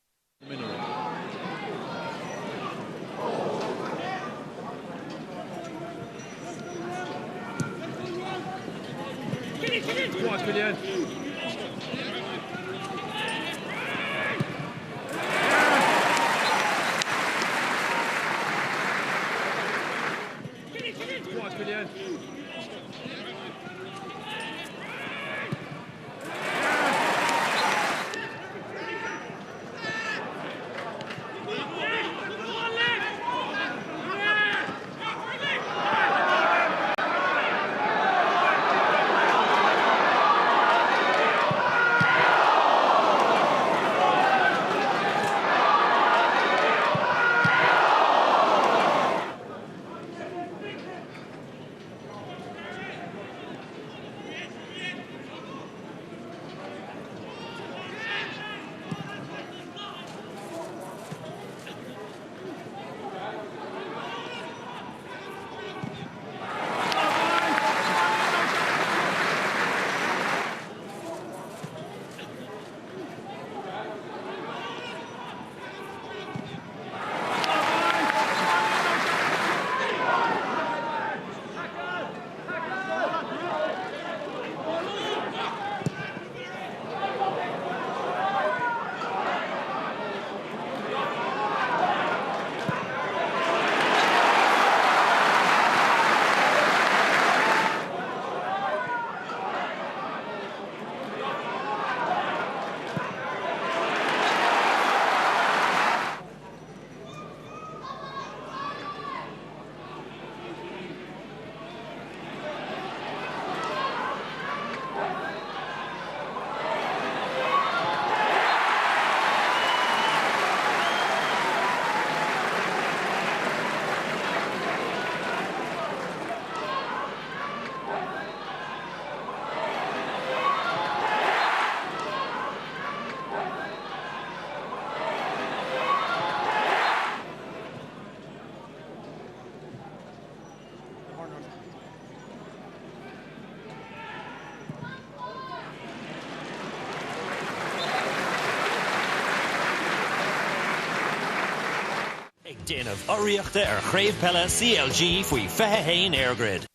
Déanamh urraíochta ar Chraobh Peile CLG faoi 21 EirGrid.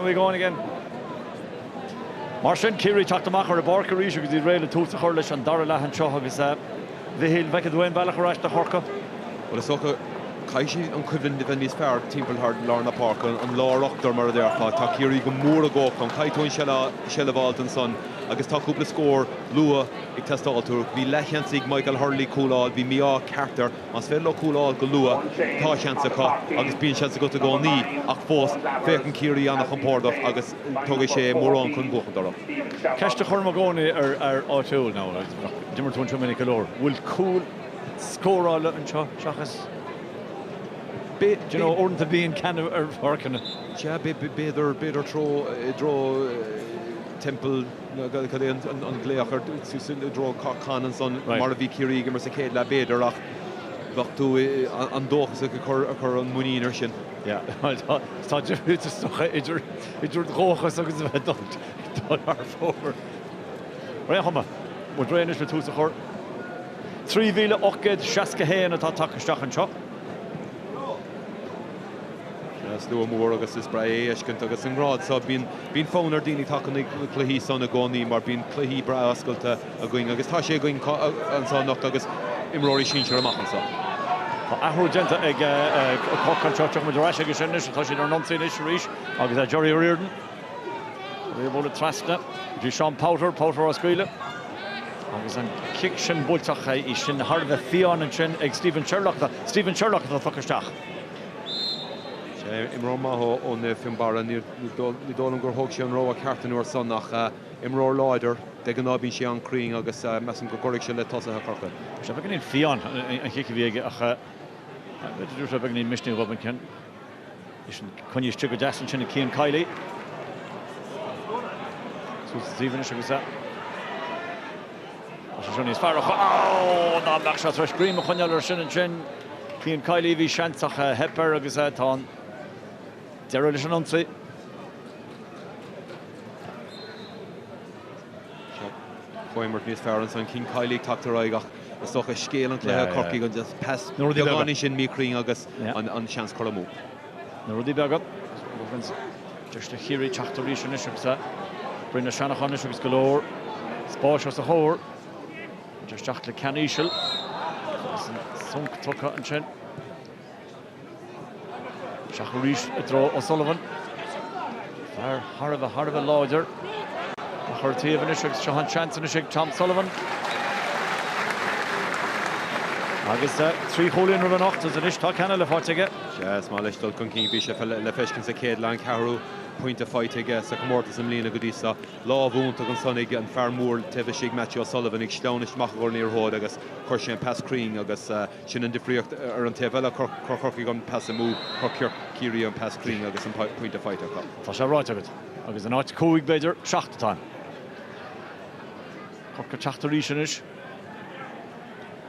we going again. Mar sin, Ciarraí ag teacht amach ar an bpáirc arís agus iad réidh le tús a chur leis an dara leath anseo agus a Mhichíl, an bhfeiceann tú aon bhealach ar ais do Chorcaigh? Bhuel, is dócha, caithfidh siad an choimhlint a bheith níos fearr timpeall thar lár na páirce, an lár-ochtar mar a déarfá. Tá Ciarraí go mór i gcóip ann. Caithfidh tú an seilbh a fháilt ansan agus tá cúpla scór luath ag teastáil. Bhí leathsheans ag Michael Hurley cúl a fháil, bhí mí-ádh ceart air. Más féidir leo cúl a fháil go luath, tá seans acu agus bíonn seans agat i gcónaí ach fós, féachann Ciarraí an-chompordach agus tógfaidh sé mórán chun buachaint orthu. Ceist a chuirim i gcónaí ar fhear áitiúil, nó d'imir tú anseo minic go leor, bhfuil cúl scórála anseo seachas, do you know, uaireanta bíonn ceann ar pháirceanna. Sea, b'fhéidir, b'fhéidir treo, i dtreo Temple. Cad é an glaoch ar i dtreo Con ansan mar a bhí Ciarraí ag imirt sa chéad leath b'fhéidir ach bheadh tú an-dóchasach ag cur an muinín ar sin. Yeah, tá difríocht is dócha idir idir dhóchas agus a bheith dul thar fóir. Ar aon chuma, muid réidh anois le tús a chur. 3,861 atá tagtha isteach anseo. Slua mór agus is breá é a fheiscint agus sa ngrád seo bíonn bíonn fonn ar daoine teacht chun na cluichí san i gcónaí mar bíonn cluichí breá oscailte againn agus tá sé againn anseo anocht agus imreoirí sinsir amach anseo. Tá athrú déanta ag Corcaigh anseo, tiocfaidh muid ar ais aige sin anois, tá siad ar an ionsaí anois arís agus Jerry O'Riordan. Í a bhualadh trasna go dtí Seán Powter, Powter á scaoileadh agus an cic sin buailte ach í sin thar a bheith fiáin ansin ag Stephen Sherlock. Stephen Sherlock atá tagtha isteach. Sea, imreoir maith ó Naomh Fionnbarra. Ní dóigh liom gur thóg sé an rogha ceart an uair san ach imreoir láidir. De ghnáth bíonn sé an-chruinn agus measaim go gcuirfidh sé le tosaithe Chorcaí. Sea, beagáinín fiáin an chic a bhí aige ach b'fhéidir go raibh sé beagáinín misnigh dhó an ceann. Sin coinnithe istigh go deas ansin ag Cian Kiely. Suas an taobh anois agus tá sé seo níos fearr ach ó dá mbeadh sé tar éis greim a choinneáil air sin ansin. Cian Kiely bhí seans ach theip air agus tá an deireadh leis an ionsaí. Comhimirt níos fearr ansan, Cian Kiely ag teacht ar aghaidh ach is dócha scéal an chluiche Corcaigh an pas beagáinín sin míchruinn agus an seans curtha amú. Na rudaí beaga. Deis do Chiarraí teacht arís anois agus Brian Ó Seanacháin anois agus go leor spáis os a chomhair. Isteach le ceann íseal agus an sonc tugtha ansin. Isteach arís i dtreo O'Sullivan. Fear thar a bheith, thar a bheith láidir. Á chur taobh anois agus seo an seans anois ag Tom Sullivan. Agus 3 chúilín roimhe anocht agus anois tá ceann eile faighte aige. Sea, is maith leis dul chun cinn. Bhí sé le feiscint sa chéad leath, an ceathrú pointe faighte aige sa chomórtas i mbliana go dtí seo. Lámh iontach ansan ag an fear mór taobh istigh Matthew O'Sullivan ag sleamhnú amach i gcomhair an liathróid agus chuir sé an pas cruinn agus Sin an difríocht ar an taobh eile, chuir Corcaigh an pas amú, chuir Ciarraí an pas cruinn agus an pointe faighte acu. Tá sé ráite agat. Agus in áit 5, b'fhéidir, 7 atá ann. Corcaigh ag teacht arís anois.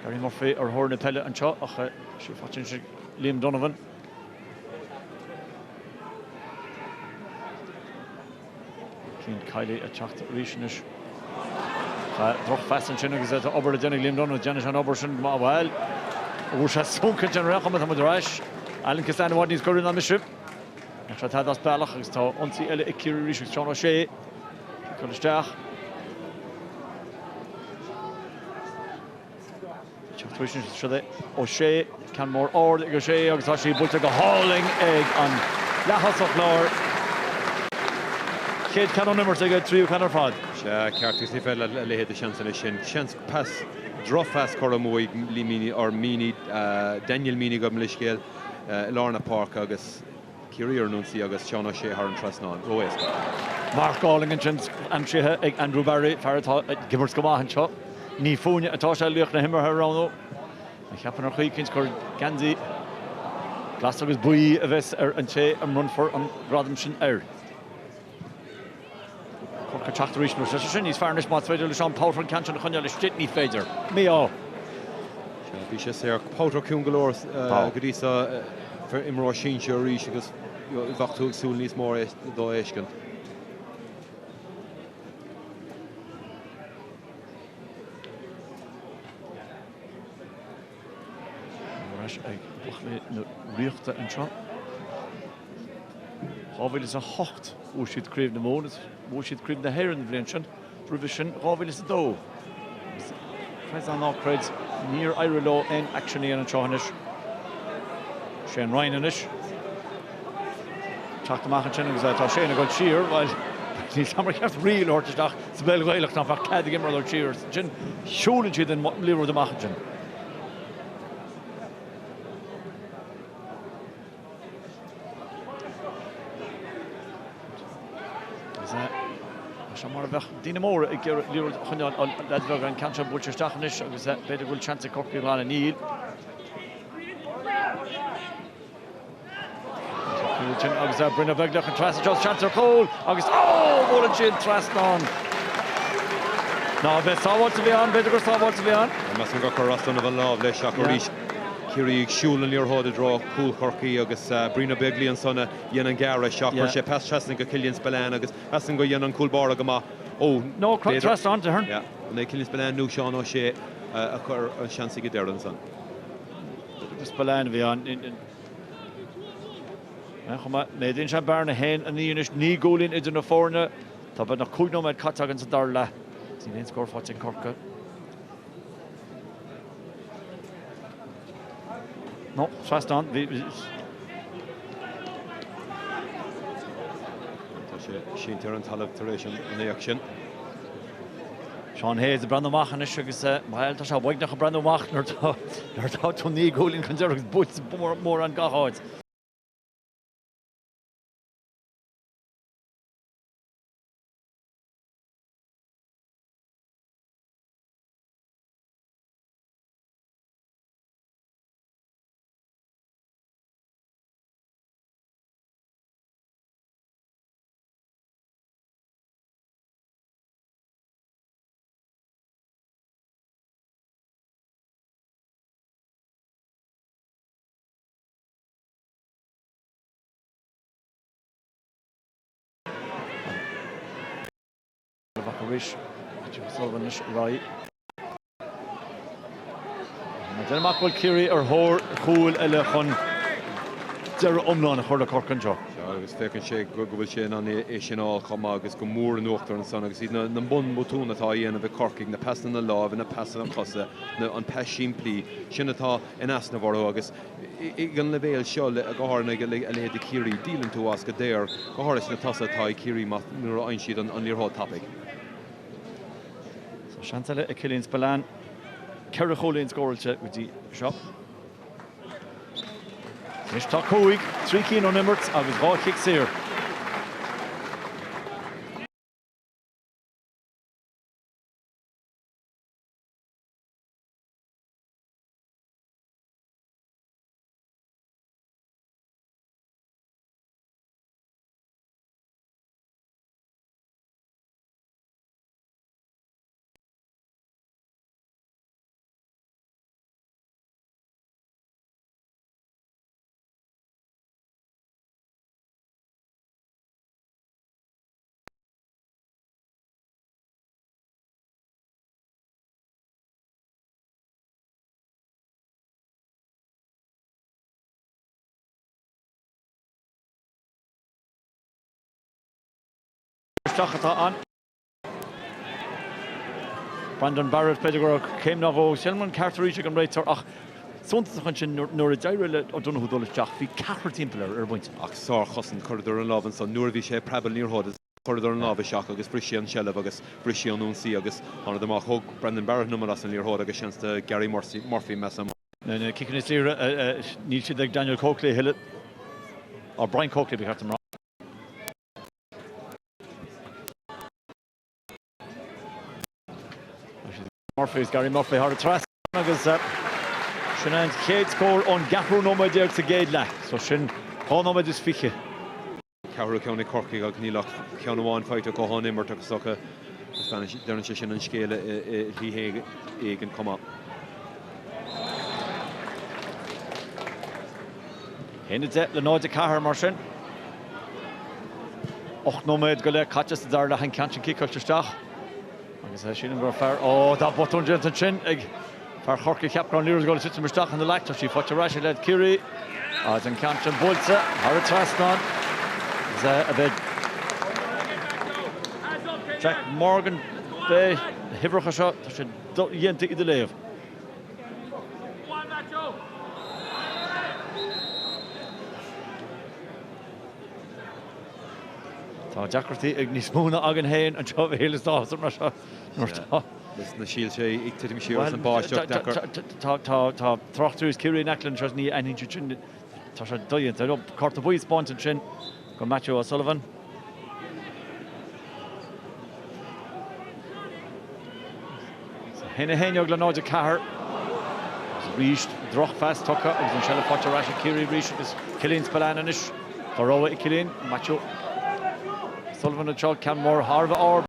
Gary Murphy ar thóir na peile anseo ach sí faighte anois ag Liam Donovan. Cian Kiely ag teacht arís anois. Drochphas ansin agus tá obair le déanamh ag Liam Donovan. Déanann sé an obair sin go maith. Bhuel, bhfuair sé sonc ansin ar aon chuma, tá muid ar ais. Alan Kissane i bhfad níos gaire ná mise. Ach sé tada as bealach agus tá ionsaí eile ag Ciarraí arís agus Seán O'Shea ag dul isteach. Seo é O'Shea, ceann mór ard ag O'Shea agus tá sí buailte go hálainn ag an leath-thosach láir. Chéad ceann ón imirt aige, tríú ceann ar fad. Sea, ceart agus ní féidir a leithéid de sheansanna sin. Seans pas, drochphas curtha amú ag Lee Meaney, or Meaney, Daniel Meaney gabh mo leithscéal, i lár na páirce agus. Ciarraí ar an ionsaí agus Seán O'Shea thar an trasnán. Ró-éasca. Marc álainn ansin aimsithe ag Andrew Barry, fear atá ag imirt go maith anseo. Ní fúinne atá sé laoch na himeartha a roghnú. Cheapfainn ar chaoi eicínt gur geansaí glas agus buí a bheas ar an té a mbronnfar an gradam sin air. Corcaigh ag teacht arís nó sé sin níos fearr anois más féidir le Seán Powter an ceann sin a choinneáil istigh, ní féidir. Mí-ádh. Sea, bhí sé saor. Powter ciúin go leor go dtí seo, imreoir sinsir arís agus bheadh tú ag súil níos mó dó a fheiscint. Ar ais ag buachaillí na Ríochta anseo. 2008 bhuaigh siad Craobh na Mumhan agus bhuaigh siad Craobh na hÉireann an bhliain sin roimhe sin, 2002. Creid é nó ná creid, níor éirigh leo aon aicsean a dhéanamh anseo anois. Shane Ryan anois. Teacht amach ansin agus tá Shane ag dul siar, bhuel, níl 's a'm ar cheart reel a thabhairt isteach sa bpeil Ghaelach nach mbeadh cead ag imreoir dul siar. Ansin siúlann siad an liathróid amach ansin. Seo mar a bheadh daoine móra ag iarraidh liathróid a choinneáil ó leaids bheaga. An ceann seo buailte isteach anois agus b'fhéidir go bhfuil seans ag Corcaigh a ghlanadh. Níl. Agus Brian Ó Beaglaoich an trasna seo, seans ar chúl agus ó! Buaileann sé an trasnán. Ná bheith sábháilte a bhí ann, b'fhéidir gur sábháilte a bhí ann. Measaim gur chuir Ross Donovan lámh leis ach arís Ciarraí ag siúl an liathróid i dtreo chúl Chorcaí agus Brian Ó Beaglaoich ansan a dhein an gearradh isteach. Chuir sé pas trasna go Cillian Spillane agus measaim gur dhein an cúl báire go maith. Ó, No, trasnán, déarfainn. Yeah. An é Cillian Spillane nó Seán Ó Sé a chuir an seans ag an deireadh ansan? Spillane a bhí ann. Chomh maith, méadaíonn sé an bearna 1-9 anois, 9 gcúilín idir na foirne. Tá beagnach 5 nóiméad caite againn sa dara leath. Níl aon scór faighte ag Corcaigh. No, trasnán. Bhí. Tá sé sínte ar an talamh tar éis an éacht sin. Seán Hayes ag breathnú amach anois agus bhuel tá sé uaigneach ag breathnú amach nuair atá tú 9 gcúilín chun deiridh agus buailte mórán gach áit. Amach arís. Sullivan anois ar aghaidh. Déanaim amach go bhfuil Ciarraí ar thóir chúil eile chun deireadh iomlán a chur le Corcaigh anseo. Sea, agus féachann sé go bhfuil sé in ann é sin a fháil chomh maith agus go mór in uachtar ansan agus iad na bunbhotúin atá á dhéanamh ag Corcaigh, na pasanna láimhe, na pasanna cosa, an pas simplí, sin atá in easnamh orthu agus ag an leibhéal seo, go háirithe ag a leithéid de Chiarraí, díolann tú as go daor, go háirithe sna tosaithe atá ag Ciarraí nuair a fhaigheann siad an liathróid tapaidh. So seans eile ag Cillian Spillane. 4 chúilín scóráilte go dtí seo. Anois tá 5, 3 cinn ón imirt agus 2 chic saor. Isteach atá ann. Brandon Barrett, b'fhéidir go raibh céim nó dhó sílim an ceart arís ag an réiteoir ach suntasach ansin nuair a d'éirigh le O'Donoghue dul isteach, bhí ceathrar timpeall air ar an bpointe. Ach sárchosaint, chuireadar an lámh ansan nuair a bhí sé ag preabadh an liathróid chuireadar an lámh isteach agus bhris sé an tseilbh agus bhris sé an ionsaí agus thánadar amach. Thóg Brandon Barrett an iomad as an liathróid agus seans do Gary Murphy, measaim. Na ciceanna saora, níl siad ag Daniel Coakley a thuilleadh, or Brian Coakley ba cheart dom a rá. Murphy is Gary Murphy thar an trasnán agus sin an chéad scór ón gceathrú nóiméad déag sa gcéad leath. So sin 2 nóiméad is 20. Ceathrú ceann ag Corcaigh ach níl ach ceann amháin faighte acu ón imirt agus is dócha deireann sé sin an scéal i shlí éigin chomh maith. 1-10 le 0-4 mar sin. 8 nóiméad go leith caite sa dara leath an ceann sin ciceáilte isteach. Agus sílim go raibh fear, ó tá botún déanta ansin ag fear Chorcaí cheap go raibh an liathróid ag dul ag titim isteach ina ghlac. Tá sí faighte ar ais ag leaid Chiarraí. Agus an ceann sin buailte thar an trasnán. Agus a bheith Jack Morgan beidh na huimhreacha seo, tá sé dodhéanta iad a léamh. Tá deacrachtaí ag níos mó ná againn féin anseo a Mhichíl is áthas orm mar seo nuair atá. Leis na sílte ag titim siar as an báisteach deacair. Tá tráchtairí as Ciarraí in aice linn anseo is ní aithníonn siad sin. Tá sé dodhéanta. Cárta buí spáinte ansin go Matthew O'Sullivan. 1-11 le 0-4. Agus arís drochphas tugtha agus an seilbh faighte ar ais ag Ciarraí arís agus Cillian Spillane anois. Tá rogha ag Cillian, Matthew O'Sullivan anseo, ceann mór thar a bheith ard.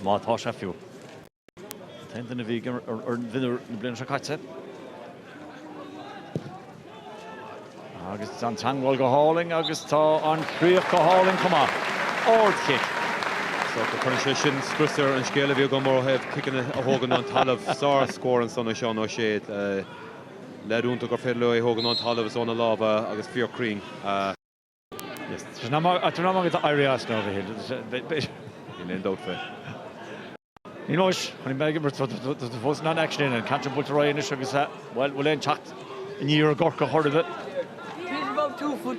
Má tá sé fiú. An t-aon duine a bhí ar fhoireann mhionúir na bliana seo caite. Agus tá an teagmháil go hálainn agus tá an chríoch go hálainn chomh maith. Ardchic. So cuireann sé sin scrios ar an scéal a bhí agam ó thaobh ciceanna a thógaint ón talamh. Sár-scór ansan ó Seán Ó Sé. Leaid iontach gur féidir leo é a thógaint ón talamh is óna lámha agus fíor cruinn. Tá an am agat éirí as now, a Mhichíl. Níl aon dabht faoi. Níl anois, chun mé ag imirt, tá tú fós in ann action a dhéanamh. An ceann sin buailte ar aghaidh anois agus, bhuel, bhfuil aon teacht aniar i gCorcaigh chor ar bith?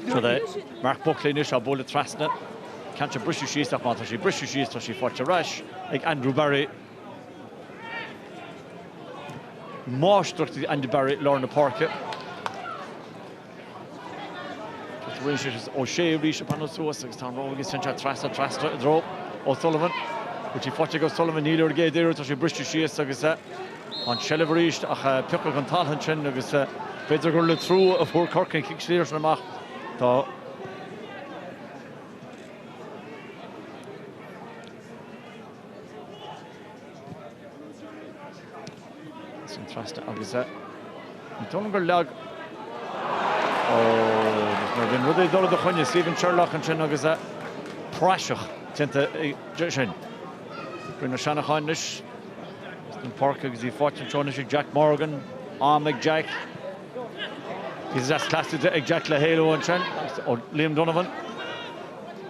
Seo é Mark Buckley anois á bualadh trasna. Ceann sin briseadh síos ach má tá sí briseadh síos tá sí faighte ar ais ag Andrew Barry. Máistreacht ag Andy Barry i lár na páirce. Rinne sé O'Shea arís ag breathnú suas agus tá an rogha aige sin trasna trasna i dtreo O'Sullivan. Bhfuil sí faighte ag O'Sullivan níl ar an gcéad iarraidh tá sí briste síos agus tá an seilbh arís ach piocadh an talamh ansin agus b'fhéidir gur le trua a fuair Corcaigh an cic saor sin amach. Tá Sin trasna agus ní dóigh liom gur leag ó nuair a bhíonn rudaí ag dul i do choinne Stephen Sherlock ansin agus praiseach déanta sin. Brian Ó Seanacháin anois an pháirc agus í faighte anseo anois ag Jack Morgan. Am ag Jack. Píosa deas cleasaíochta ag Jack le héalú ansin ó Liam Donovan.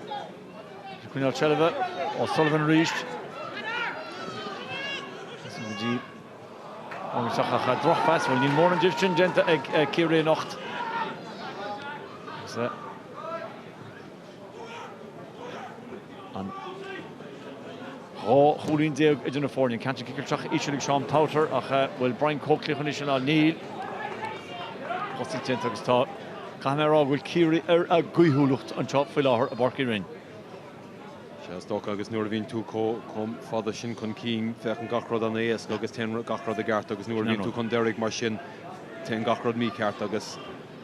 Ag coinneáil seilbhe O'Sullivan arís. Go dtí agus ach drochphas, bhuel níl mórán díobh sin déanta ag Ciarraí anocht. Agus an 12 chúilín idir na foirne. Ceann sin ciceáilte isteach íseal ag Seán Powter ach bhfuil Brian Coakley chun é sin a fháil? Níl. Cosaint déanta agus tá, caithfidh mé a rá go bhfuil Ciarraí ar a gcaoithiúlacht anseo faoi láthair i bPáirc Uí Rinn. Sea, is dócha, agus nuair a bhíonn tú chomh fada sin chun cinn, féachann gach rud an-éasca agus téann gach rud i gceart agus nuair a bhíonn tú chun deiridh mar sin, téann gach rud mícheart agus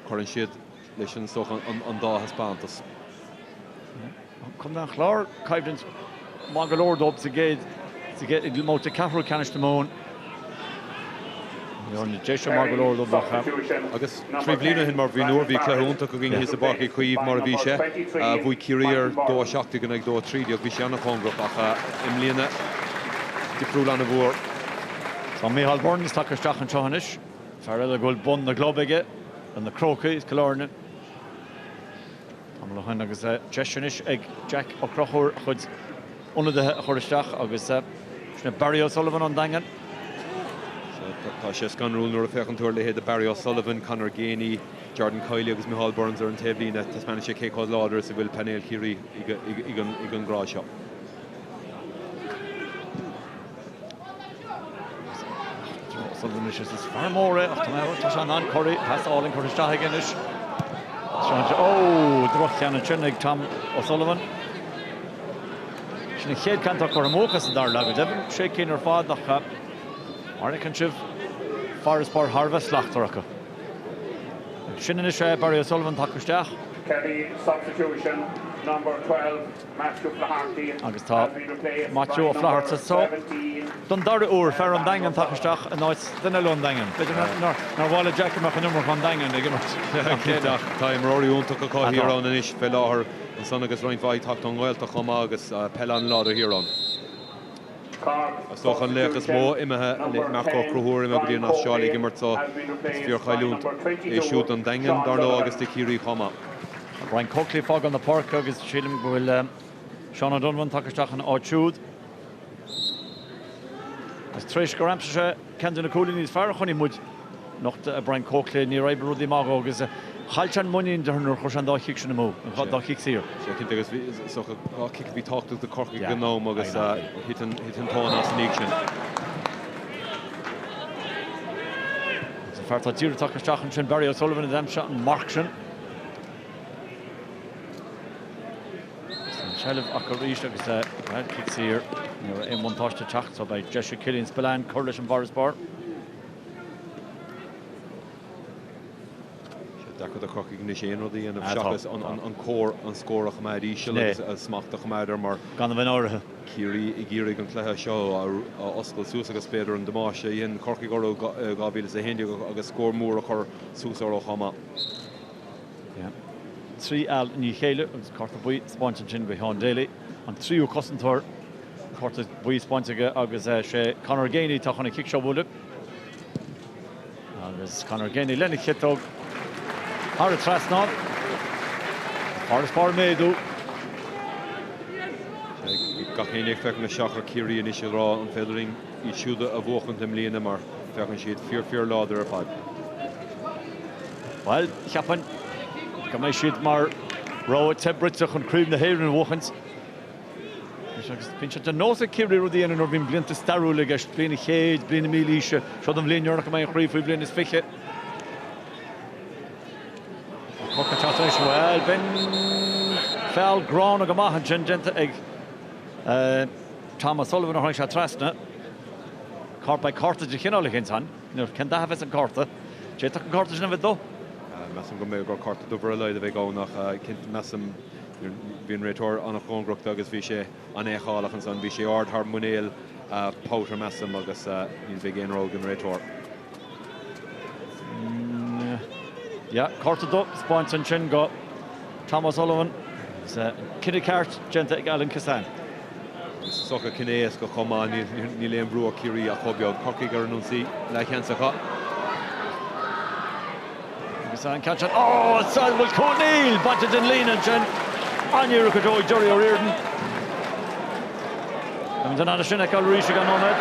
cuireann siad leis an, is dócha, an dá thaispeántas. Contae an Chláir, coimhlint maith go leor dóibh sa gcéad, sa gcéad, i mbabhta ceathrú ceannais na Mumhan. Ní raibh na deis maith go leor dóibh ach. Agus 3 bhliain ó shin mar bhí nuair bhí cluiche iontach againn thíos i bPáirc Uí Chaoimh mar a bhí sé. Bhuaigh Ciarraí ar 2-17 in aghaidh 2-13, bhí sé an-chóngarach ach i mbliana difriúil an-mhór. Tá Micheál Burns tagtha isteach anseo anois, fear eile go bhfuil bonn na gclub aige, do na Crócaigh is Cill Airne. Tamall ó shin agus deis anois ag Jack Ó Conchúir a chuid ionadaithe a chur isteach agus sin é Barry O'Sullivan ón Daingean. Tá sé scanrúil nuair a féachann tú ar leithéid de Barry O'Sullivan, Conor Geaney, Jordan Kiely agus Micheál Burns ar an taobhlíne. Taispeánann sé cé chomh láidir is a bhfuil painéal Chiarraí ag an grád seo. O'Sullivan anois is fear mór é ach tá sé in ann corraí, pas álainn curtha isteach aige anois. Ó, droch-cheann ansin ag Tom O'Sullivan. Sin an chéad ceann atá curtha amú acu sa dara leath go deimhin. Sé cinn ar fad ach mar a fheiceann sibh farasbarr thar a bheith slachtmhar acu. Sin anois é Barry O'Sullivan tagtha isteach. Kerry substitution number 12. Agus tá Maitiú Ó Flatharta anseo don dara huair, fear an Daingin tagtha isteach in áit duine eile ón Daingean. B'fhéidir nár mhaith le Jack go mbeadh an iomarca ón Daingean ag imirt. Cinnte, ach tá imreoirí iontacha acu thiar ann anois fé láthair ansan agus roinnt mhaith ag teacht ón nGaeltacht chomh maith agus peil an-láidir thiar ann. Is dócha an laoch is mó imithe, Marc Ó Conchúir imithe go dtí an Astráil ag imirt so is fíorchailliúint é siúd don Daingean, dar ndóigh, agus do Chiarraí chomh maith. Tá Brian Coakley ag fágáil na páirce agus sílim go bhfuil Seán O'Donovan tagtha isteach ina áit siúd. Agus tar éis gur aimsigh sé ceann de na cúilíní is fearr a chonaic muid anocht Brian Coakley, níor oibrigh rudaí amach dó agus chaill sé an muinín déarfainn nuair a chuir sé an dá chic sin amú, an dá chic saor. Sea, cinnte, agus bhí, is dócha, dhá chic a bhí tábhachtach do Chorcaigh ag an am agus thit an tóin as ina dhiaidh sin. Agus an fear atá díreach tagtha isteach ansin, Barry O'Sullivan, a d'aimsigh an marc sin. An tseilbh acu arís agus bhuel, cic saor. Ní raibh aon bhuntáiste ag teacht so beidh deis ag Killian Spillane cur leis an bhfarasbarr. Sé deacair do Chorcaigh anois aon rud a dhéanamh seachas an cór, an scór a choimeád íseal agus a smacht a choimeád air mar Gan a bheith náirithe. Ciarraí ag iarraidh an cluiche seo a oscailt suas agus b'fhéidir an damáiste a dhein Corcaigh orthu i 2011 agus scór mór a chur suas orthu chomh maith. 3 fheall i ndiaidh a chéile agus cárta buí spáinte ansin do Sheán Daly, an tríú cosantóir cárta buí spáinte aige agus sé Conor Geaney atá chun an chic seo a bhualadh. Agus Conor Geaney lena chiotóg thar an trasnán. Farasbarr ag méadú. Gach éinne ag féachaint isteach ar Ciarraí anois ag rá an féidir linn iad siúd a bhuachaint i mbliana mar féachann siad fíor fíor láidir ar fad. Bhuel, cheapfainn go mbeidh siad mar rogha te bruite chun Craobh na hÉireann a bhuachaint. Agus bíonn sé de nós ag Ciarraí rud a dhéanamh nuair a bhíonn blianta stairiúla i gceist, bliain an chéid, bliain na mílaoise, seo an bhliain dheireanach go mbeidh an chraobh faoi bhliain is fiche. Corcaigh ag teacht anois, bhuel, b'in feall gránna go maith ansin déanta ag Tom O'Sullivan a tháinig sé trasna. Beidh cárta de chineál eicínt ann. Cén dath a bheas an cárta? D'fhéadfadh an cárta sin a bheith dubh. Measaim go mbeidh gur cárta dubh ar a laghad a bheidh ann ach cinnte measaim bhí an réiteoir an-chóngarach do agus bhí sé an-fheiceálach ansan. Bhí sé ard thar muinéal Powter measaim agus ní bheidh aon rogha ag an réiteoir. Yeah, cárta dubh spáinte ansin do Tom O'Sullivan. Cinneadh ceart déanta ag Alan Kissane. Is dócha cinneadh éasca chomh maith, níl aon bhrú ar Chiarraí ach chomh beag. Corcaigh ar an ionsaí, leathsheans acu. Agus. Agus an ceann sin, ó, an bhfuil cúl? Níl! Bainte den líne ansin. An-iarracht go deo ag Jerry O'Riordan. Beimid in ann é sin a fheiceáil arís i gceann nóiméad.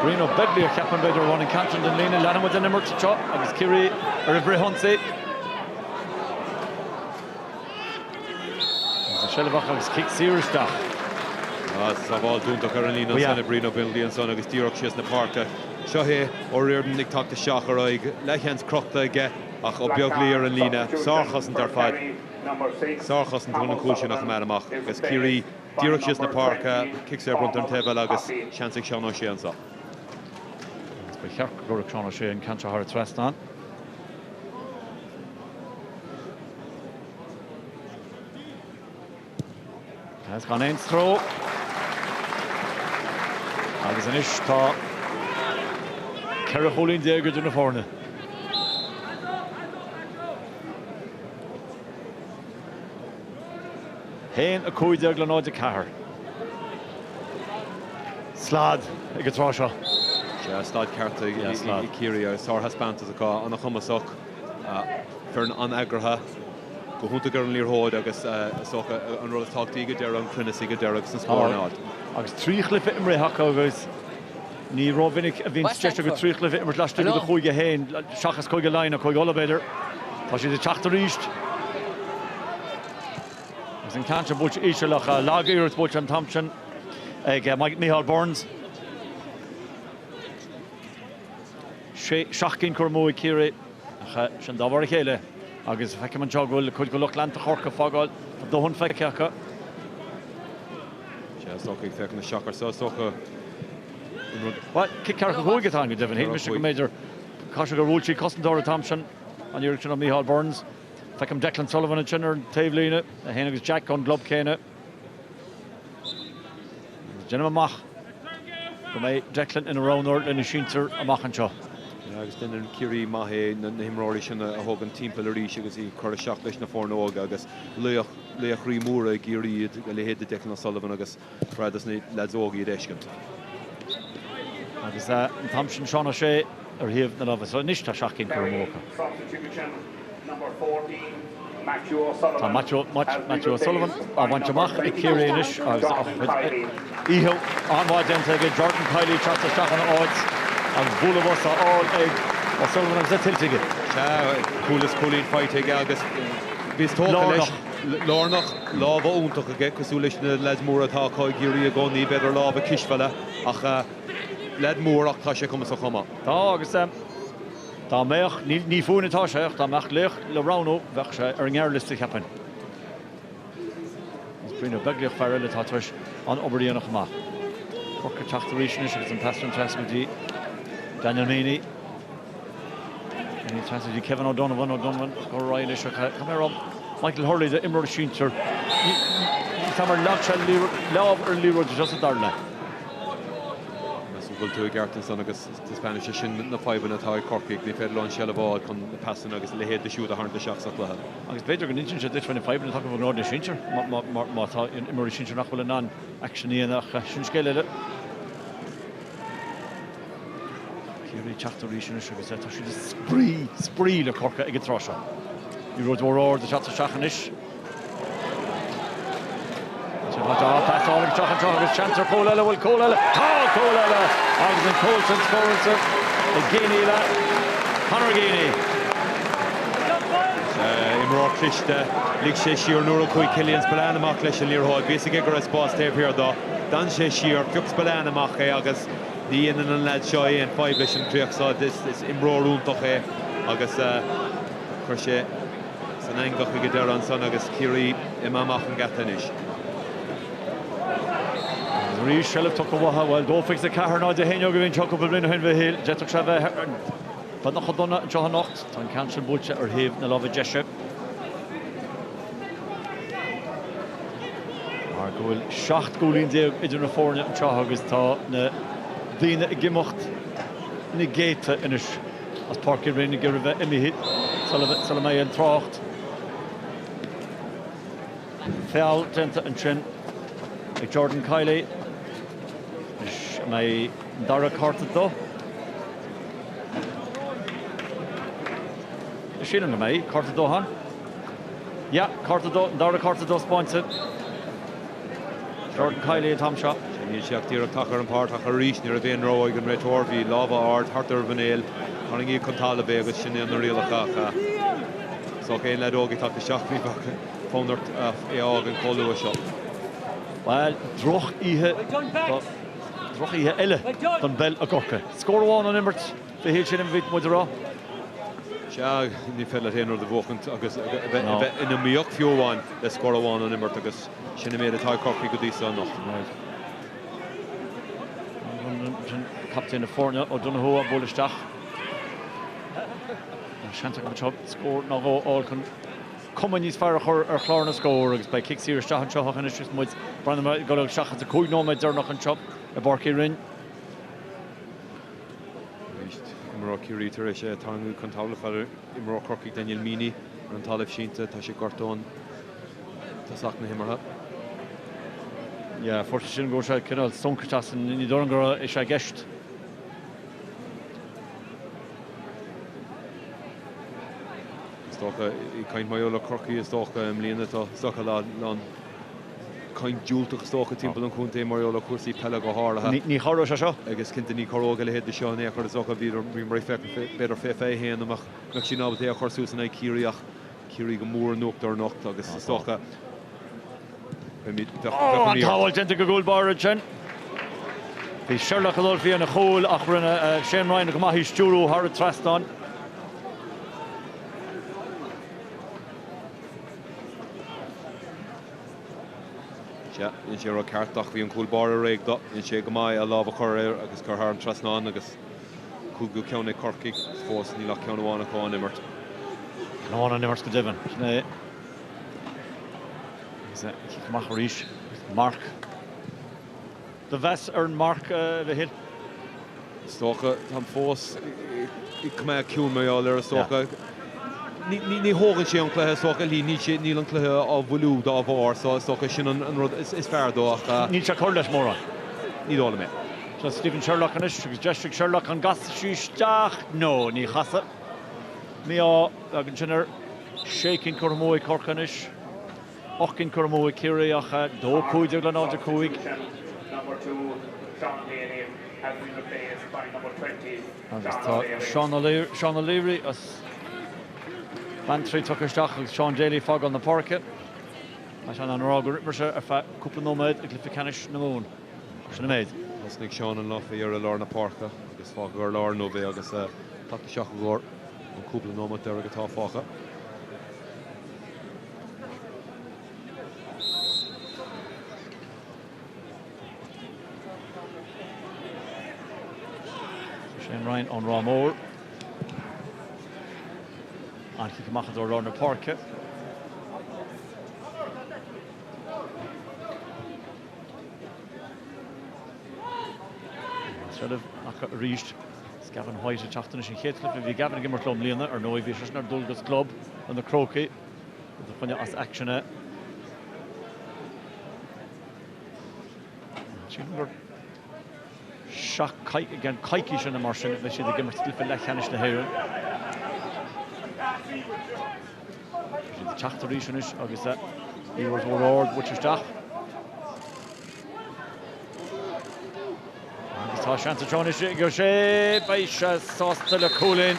Brian Ó Beaglaoich, cheapfainn, b'fhéidir, a bhain an ceann sin den líne. Leanfaidh muid den imirt anseo agus Ciarraí ar an bhfrithionsaí. Agus an seilbh acu agus cic saor isteach. Sábháil iontach ar an líne ansan ag Brian Ó Beaglaoich ansan agus díreach síos na páirce. Seo é O'Riordan ag teacht isteach ar aghaidh. Leathsheans crochta aige ach Ó Beaglaoich ar an líne. Sárchosaint ar fad. Sárchosaint chun an cúl sin a choimeád amach agus Ciarraí díreach síos na páirce. Cic saor bronnta ar an taobh eile agus seans ag Seán O'Shea anso. Agus ba cheart go gcuirfeadh Seán O'Shea an ceann seo thar an trasnán. Agus gan aon stró. Agus anois tá 14 chúilín idir na foirne. 1, 15 le 0, 4. Slad ag an tráth seo. Sea, slad ceart ag Ciarraí agus sárthaispeántas acu, an-chumasach, foireann an-eagraithe, go hiontach ar an liathróid agus is dócha an rud is tábhachtaí ag an deireadh, an cruinneas ag an deireadh agus na scóranna a fháilt. Agus 3 chluiche imrithe acu agus ní rómhinic a bhíonn deis agat 3 chluiche a imirt laistigh de do chúige féin, seachas Cúige Laighean nó Cúige Uladh, b'fhéidir. Tá siad ag teacht arís. Agus an ceann sin buailte íseal ach lag-iarracht buailte an t-am sin ag Micheál Burns. 7 gcinn curtha amú ag Ciarraí ach sin dá bharr a chéile agus feicim anseo go bhfuil cuid de lucht leanta Chorcaí ag fágáil, tá dóthain feicthe acu. Sea, is dócha ag féachaint isteach air seo, is dócha an rud. Bhuel, cic ceathracha 5 atá ann go deimhin. Shíl mise go mb'fhéidir, caithfidh sé gur bhuail sí cosantóir an t-am sin, an iarracht sin ó Micheál Burns. Feicim Declan Sullivan ansin ar an taobhlíne, é féin agus Jack ón gclub céanna. Agus déanaim amach go mbeidh Declan ina roghnóir le na sinsir amach anseo. Agus déanann Ciarraí maith é na himreoirí sin a thógaint timpeall arís agus iad cur isteach leis na foirne óga agus laoch, laochraí móra i gCiarraí iad, a leithéid de Declan O'Sullivan agus ba bhreá dos na leaids óga iad a fheiscint. Agus an t-am sin Seán O'Shea ar thaobh na láimhe. So anois tá 7 gcinn curtha amú acu. Tá Matthew O'Sullivan á bhaint amach ag Ciarraí anois agus oíche an-mhaith déanta aige Jordan Kiely ag teacht isteach ina áit agus bualadh bos á fháil ag O'Sullivan agus é tuillte aige. Sea, cúl is cúilín faighte aige agus bhíos tógtha leis. Lárnach, lámha iontach aige, cosúil leis na leaids móra atá acu i gCiarraí i gcónaí, b'fhéidir lámha cispheile ach leaid mór ach tá sé cumasach chomh maith. Tá agus Dá mbeadh, ní fúinn atá sé, ach dá mbeadh laoch le roghnú, bheadh sé ar an ngearrliosta, cheapfainn. Agus Brian Ó Beaglaoich, fear eile atá tar éis an-obair a dhéanamh chomh maith. Corcaigh ag teacht arís anois agus an pas sin trasna go dtí Daniel Meaney. Meaney trasna go dtí Kevin O'Donovan, O'Donovan ag cur ar aghaidh anois ach caithfidh mé a rá Michael Hurley d'imreoir sinsir. Níl a fhios agam ar leag sé lámh ar an liathróid anseo sa dara leath. Measaim go bhfuil tú i gceart ansan agus taispeánann sé sin na fadhbanna atá ag Corcaigh. Ní féidir leo an seilbh a fháil chun na pasanna agus a leithéid de siúd a tharraingt isteach sa chluiche. Agus b'fhéidir go n-insíonn sé duit faoi na fadhbanna atá acu ag na sinsir má tá imreoirí sinsir nach bhfuil in ann aicsean a dhéanamh ach sin scéal eile. Ciarraí ag teacht arís anois agus tá siad ag spraoi, spraoi le Corcaigh ag an tráth seo. Liathróid mhór ard ag teacht isteach anois. Pasáil isteach anseo agus seans ar chúl eile, bhfuil cúl eile? Tá cúl eile! Agus an cúl sin scóráilte ag Geaney le Conor Geaney. Imreoir cliste, lig sé siar nuair a chuaigh Killian Spillane amach leis an liathróid. Bhí a fhios aige go raibh spás taobh thiar dó. D'fhan sé siar, phioc Spillane amach é agus ní dhéanann an leaid seo aon fadhb leis an chríoch seo. Is imreoir iontach é agus chuir sé san eangach ag an deireadh ansan agus Ciarraí imithe amach an geata anois. Agus arís seilbh tugtha uathu, bhuel, 2-24, 0-1 a bhí anseo cúpla bliain ó shin, a Mhichíl. D'fhéadfadh sé a bheith beagnach chomh dona anseo anocht. Tá an ceann sin buailte ar thaobh na láimhe deise. Mar go bhfuil 17 gcúilín idir na foirne anseo agus tá na daoine ag imeacht ina gcéadta anois. As Páirc Uí Rinn ag iarraidh bheith imithe sula mbeidh an trácht. Feall déanta ansin ag Jordan Kiely. Anois an mbeidh. An dara cárta dó. Sílim go mbeidh cárta dó ann. Yeah, cárta dó, an dara cárta dó spáinte. Jordan Kiely an t-am seo. Níl sé ach díreach tagtha ar an bpáirc ach arís ní raibh aon rogha ag an réiteoir, bhí lámha ard thart ar a mhuinéal, tarraingíodh chun talaimh é agus sin é na rialacha ach is dócha aon leaid óg ag teacht isteach ní bheadh fonn ort é a fhágaint chomh luath seo. Bhuel, droch-oíche droch-oíche eile don bpeil i gCorcaigh. Scór amháin ón imirt, a Mhichíl, sin a bhí muid a rá. Sea, ní féidir leat aon rud a bhuachaint agus a bheith in iomaíocht fiú amháin le scór amháin ón imirt agus sin an méid atá ag Corcaigh go dtí seo anocht. Sin captaen na foirne, O'Donoghue, ag bualadh isteach. Seans acu anseo scór nó dhó a fháil chun cuma níos fearr a chur ar chlár na scór agus beidh cic saor isteach anseo anois agus muid breathnaithe ag dul isteach sa 5 nóiméad deireanach anseo i bPáirc Uí Rinn. Arís, imreoir Chiarraí tar éis é a tarraingiú chun talaimh, imreoir Chorcaí Daniel Meaney ar an talamh sínte, tá sé gortaithe ón tosach na himeartha. Yeah, fuair sé sin go raibh sé cineál sonc isteach san, ní dóigh liom go raibh sé i gceist. Is dócha, ag caint mar gheall ar Chorcaigh, is dócha, i mbliana tá, is dócha, a lán caint diúltach, is dócha, timpeall an chontae mar gheall ar chúrsaí peile go háirithe. Ní chabhróidh sé seo. Agus cinnte ní chabhróidh a leithéid de seo in aon chor, is dócha. Bhíomar ag féachaint b'fhéidir fé 21 an mbeadh siad ábalta é a chur suas in aghaidh Chiarraí ach Ciarraí go mór in uachtar anocht agus is dócha Ó, an tsábháil déanta ag an gcúl báire ansin. Bhí Sherlock ag dul faoi dhéine chúil ach rinne Shane Ryan go maith í stiúrú thar an trasnán. Sea, dhein sé an rud ceart ach bhí an cúl báire réidh dó. Dhein sé go maith a lámh a chur air agus cur thar an trasnán agus cúigiú ceann ag Corcaigh. Fós níl ach ceann amháin acu á n-imirt. Ceann amháin á n-imirt go deimhin. Sin é. Agus cic amach arís. Marc. Do mheas ar an marc, a Mhichíl? Is dócha, táim fós ag coimeád ciúin mar gheall air, is dócha. Ní thógann sé an cluiche, is dócha, níl an cluiche á mhoilliú dá bharr, so is dócha sin an rud is fearr dó ach. Níl sé ag cur leis mórán. Ní dóigh liom é. Seo Stephen Sherlock anois agus deis ag Sherlock an gcasfaidh sí isteach? No, ní chasfaidh. Mí-ádh ansin air. Sé cinn curtha amú ag Corcaigh anois. 8 gcinn curtha amú ag Ciarraí ach 2, 15 le 0, 5. Agus tá Seán O'Leary as Beanntraí tugtha isteach agus Sean Daly ag fágáil na páirce. Tá sé in ann a rá gur imir sé ar feadh cúpla nóiméad i gcluiche ceannais na Mumhan. Sin an méid. Thosnaigh Seán an lá fé dheireadh i lár na páirce agus fágadh ar lár inniu é agus teacht isteach i gcomhair an cúpla nóiméad deiridh atá fágtha. Shane Ryan ón Ráth Mór. An chic amach i dtreo lár na páirce. Seilbh acu arís. Is Gavin White ag teacht anois an chéad chluiche a bhí Gavin ag imirt leo i mbliana, ar ndóigh bhí seisean ar dualgas club do na Crócaigh, rud a choinnigh as aicsean é. Sílim gur seacht i gceann coicíse nó mar sin a bheidh siad ag imirt i gcluiche leathcheannais na hÉireann. Tá siad ag teacht arís anois agus liathróid mhór ard buailte isteach. Agus tá seans anseo anois ag O'Shea, beidh sé sásta le cúilín.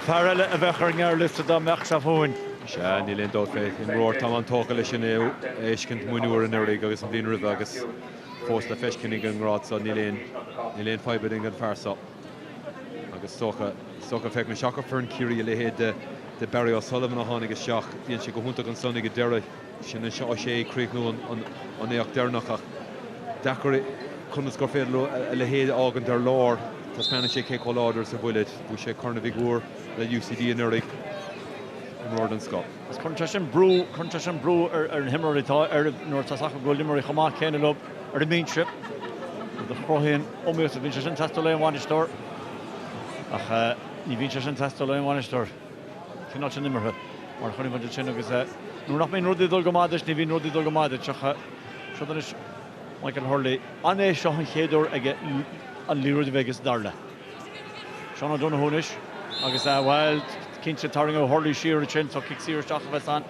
Fear eile a bheadh ar an ngearrliosta dá mbeadh sé fúinn. Sea, níl aon dabht fé. Imreoir atá an-tógtha leis sin é a fheiscint mionúir anuraidh agus an bhliain roimhe agus fós le feiscint ag an ngrád seo. Níl aon, níl aon fadhb ag an fear seo. Agus is dócha, is dócha féachaint isteach ar foireann Chiarraí a leithéid de, de Barry O'Sullivan a tháinig isteach. Dhein sé go hiontach ansan ag an deireadh. Sin anseo O'Shea ag críochnú an éacht deireanach ach deacair conas gur féidir leo a leithéid a fhágaint ar lár. Taispeánann sé cé chomh láidir is a bhfuilid. Bhuaigh sé Corn Mhig Uidhir le UCD anuraidh. Imreoir den scoth. Agus cuireann sé sin brú, cuireann sé sin brú ar na himreoirí atá ar, nuair atá a fhios acu go bhfuil imreoirí chomh maith céanna leo ar an mbinse, rud a chruthaíonn iomaíocht. Bíonn sé sin ag teastáil ó aon bhainisteoir ach ní bhíonn sé sin ag teastáil ó aon bhainisteoir. Cineál sin imeartha mar a chonaic muid ansin agus nuair nach mbíonn rudaí ag dul go maith duit, ní bhíonn rudaí ag dul go maith duit ach seo anois. Michael Hurley, an é seo an chéad uair aige an liathróid a bheith aige sa dara leath? Seán O'Donoghue anois agus, bhuel, cinnte tarraingeadh Hurley siar ansin so cic saor isteach a bheas ann.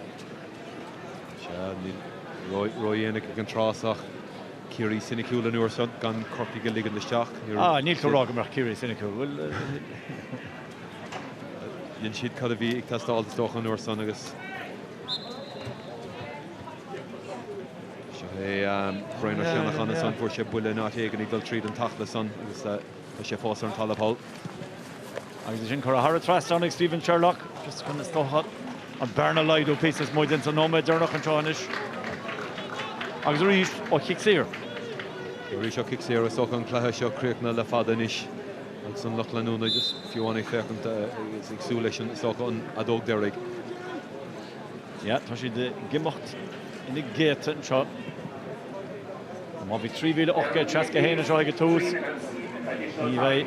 Sea, níl ródhéanach ag an tráth ach Ciarraí soiniciúil an uair seo gan Corcaigh a ligean isteach. Ah, níl tú ag rá go mbeadh Ciarraí soiniciúil, bhfuil? Dhein siad cad a bhí ag teastáil is dócha an uair san agus seo é Brian Ó Ceannacháin ansan, fuair sé buille in áit éigin ag dul tríd an tacla san agus tá sé fós ar an talamh thall. Agus é sin curtha thar an trasnán ag Stephen Sherlock, just chun is dócha an bearna a laghdú píosa is muid ins an nóiméad deireanach anseo anois. Agus arís ó chic saor. Arís ó chic saor, is dócha an cluiche seo críochnaithe le fada anois agus an lucht leanúna just fiú amháin ag féachaint agus ag súil leis an, is dócha, an fheadóg deiridh. Yeah, tá siad ag imeacht ina gcéadta anseo. Má bhí 3,861 anseo ag an tús, ní bheidh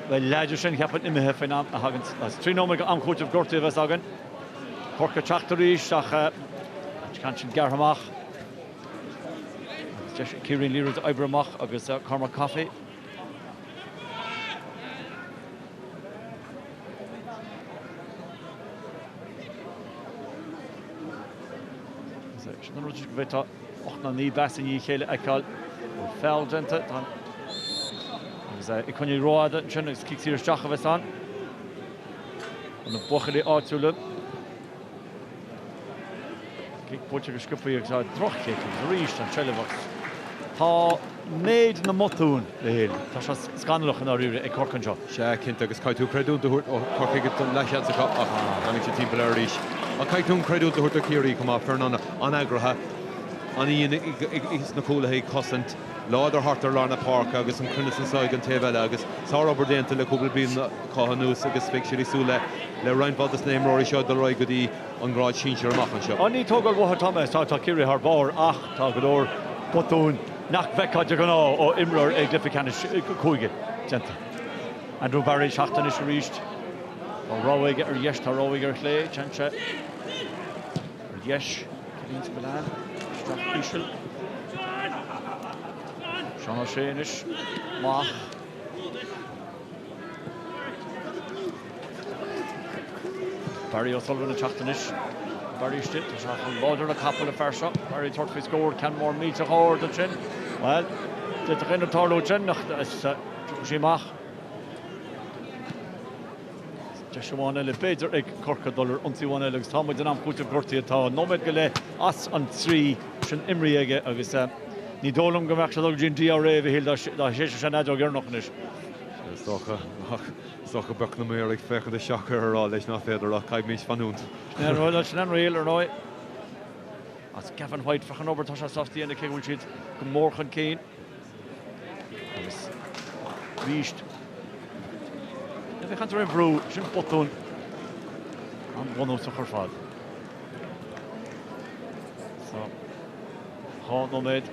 beidh leath de sin cheapfainn imithe faoin am a thagann as 3 nóiméad am chúitimh gortaithe a bheas againn. Corcaigh ag teacht arís ach an ceann sin gearrtha amach. Agus deis ag Ciarraí an liathróid a oibriú amach agus Cormac Coffey. Sin an rud go bhféadfá 8 nó 9 bpas i ndiaidh a chéile a fheiceáil. Bhfuil feall déanta. Tá agus é ag coinneáil rófhada ansin agus cic saor isteach a bheas ann. Do na buachaillí áitiúla. Cic buailte go sciobtha agus tá droch-chic agus arís an tseilbh agus tá méid na mbotún le hIll. Tá sé scannalach i ndáiríre ag Corcaigh anseo. Sea, cinnte, agus caithfidh tú creidiúint a thabhairt ó Chorcaigh go leathsheans acu ach tháinig siad timpeall air arís. Ach caithfidh tú an creidiúint a thabhairt do Chiarraí chomh maith, foireann an-eagraithe, an-dhian sna cúlaithe ag cosaint, láidir thart ar lár na páirce agus an cruinneas anseo ag an taobh eile agus sárobair déanta le cúpla bliain acu anuas agus beidh siad ag súil le roinnt mhaith de na himreoirí seo dul ar aghaidh go dtí an grád sinsir amach anseo. Á ní tógáil uathu atá mé, tá Ciarraí thar barr ach tá go leor botúin nach bhfeicfeá de ghnáth ó imreoir i gcluiche ceannais cúige déanta. Andrew Barry ag teacht anois arís. Tá rogha aige ar dheis, tá rogha aige ar chlé, téann sé ar dheis. Kevin Spillane isteach íseal. Seán O'Shea anois amach. Barry O'Sullivan ag teacht anois. Barry istigh, tá sé chomh láidir le capall an fear seo. Barry ag tabhairt faoi scór, ceann mór millteach ard ansin. Bhuel, d'fhéadfadh aon rud tarlú ansin ach tiocfaidh sí amach. Deis amháin eile b'fhéidir ag Corcaigh dul ar ionsaí amháin eile agus tá muid in am cúitimh gortaithe. Tá nóiméad go leith as an 3 sin imrithe aige agus ní dóigh liom go mbeadh sé ag dul go dtí an DRA a Mhichíl dá séidfeadh sé an fheadóg dheireanach anois. Is dócha, ach is dócha go mbeadh na maoir ag féachaint isteach air a rá leis nach féidir ach caithfimid fanúint. Sin é an rud, sin an riail, ar ndóigh. As Gavin White, féach an obair atá sé sásta a dhéanamh cé go bhfuil siad go mór chun cinn. Agus arís, ní bheidh caint ar aon bhrú, sin botún an-bhunúsach ar fad. So, 2 nóiméad.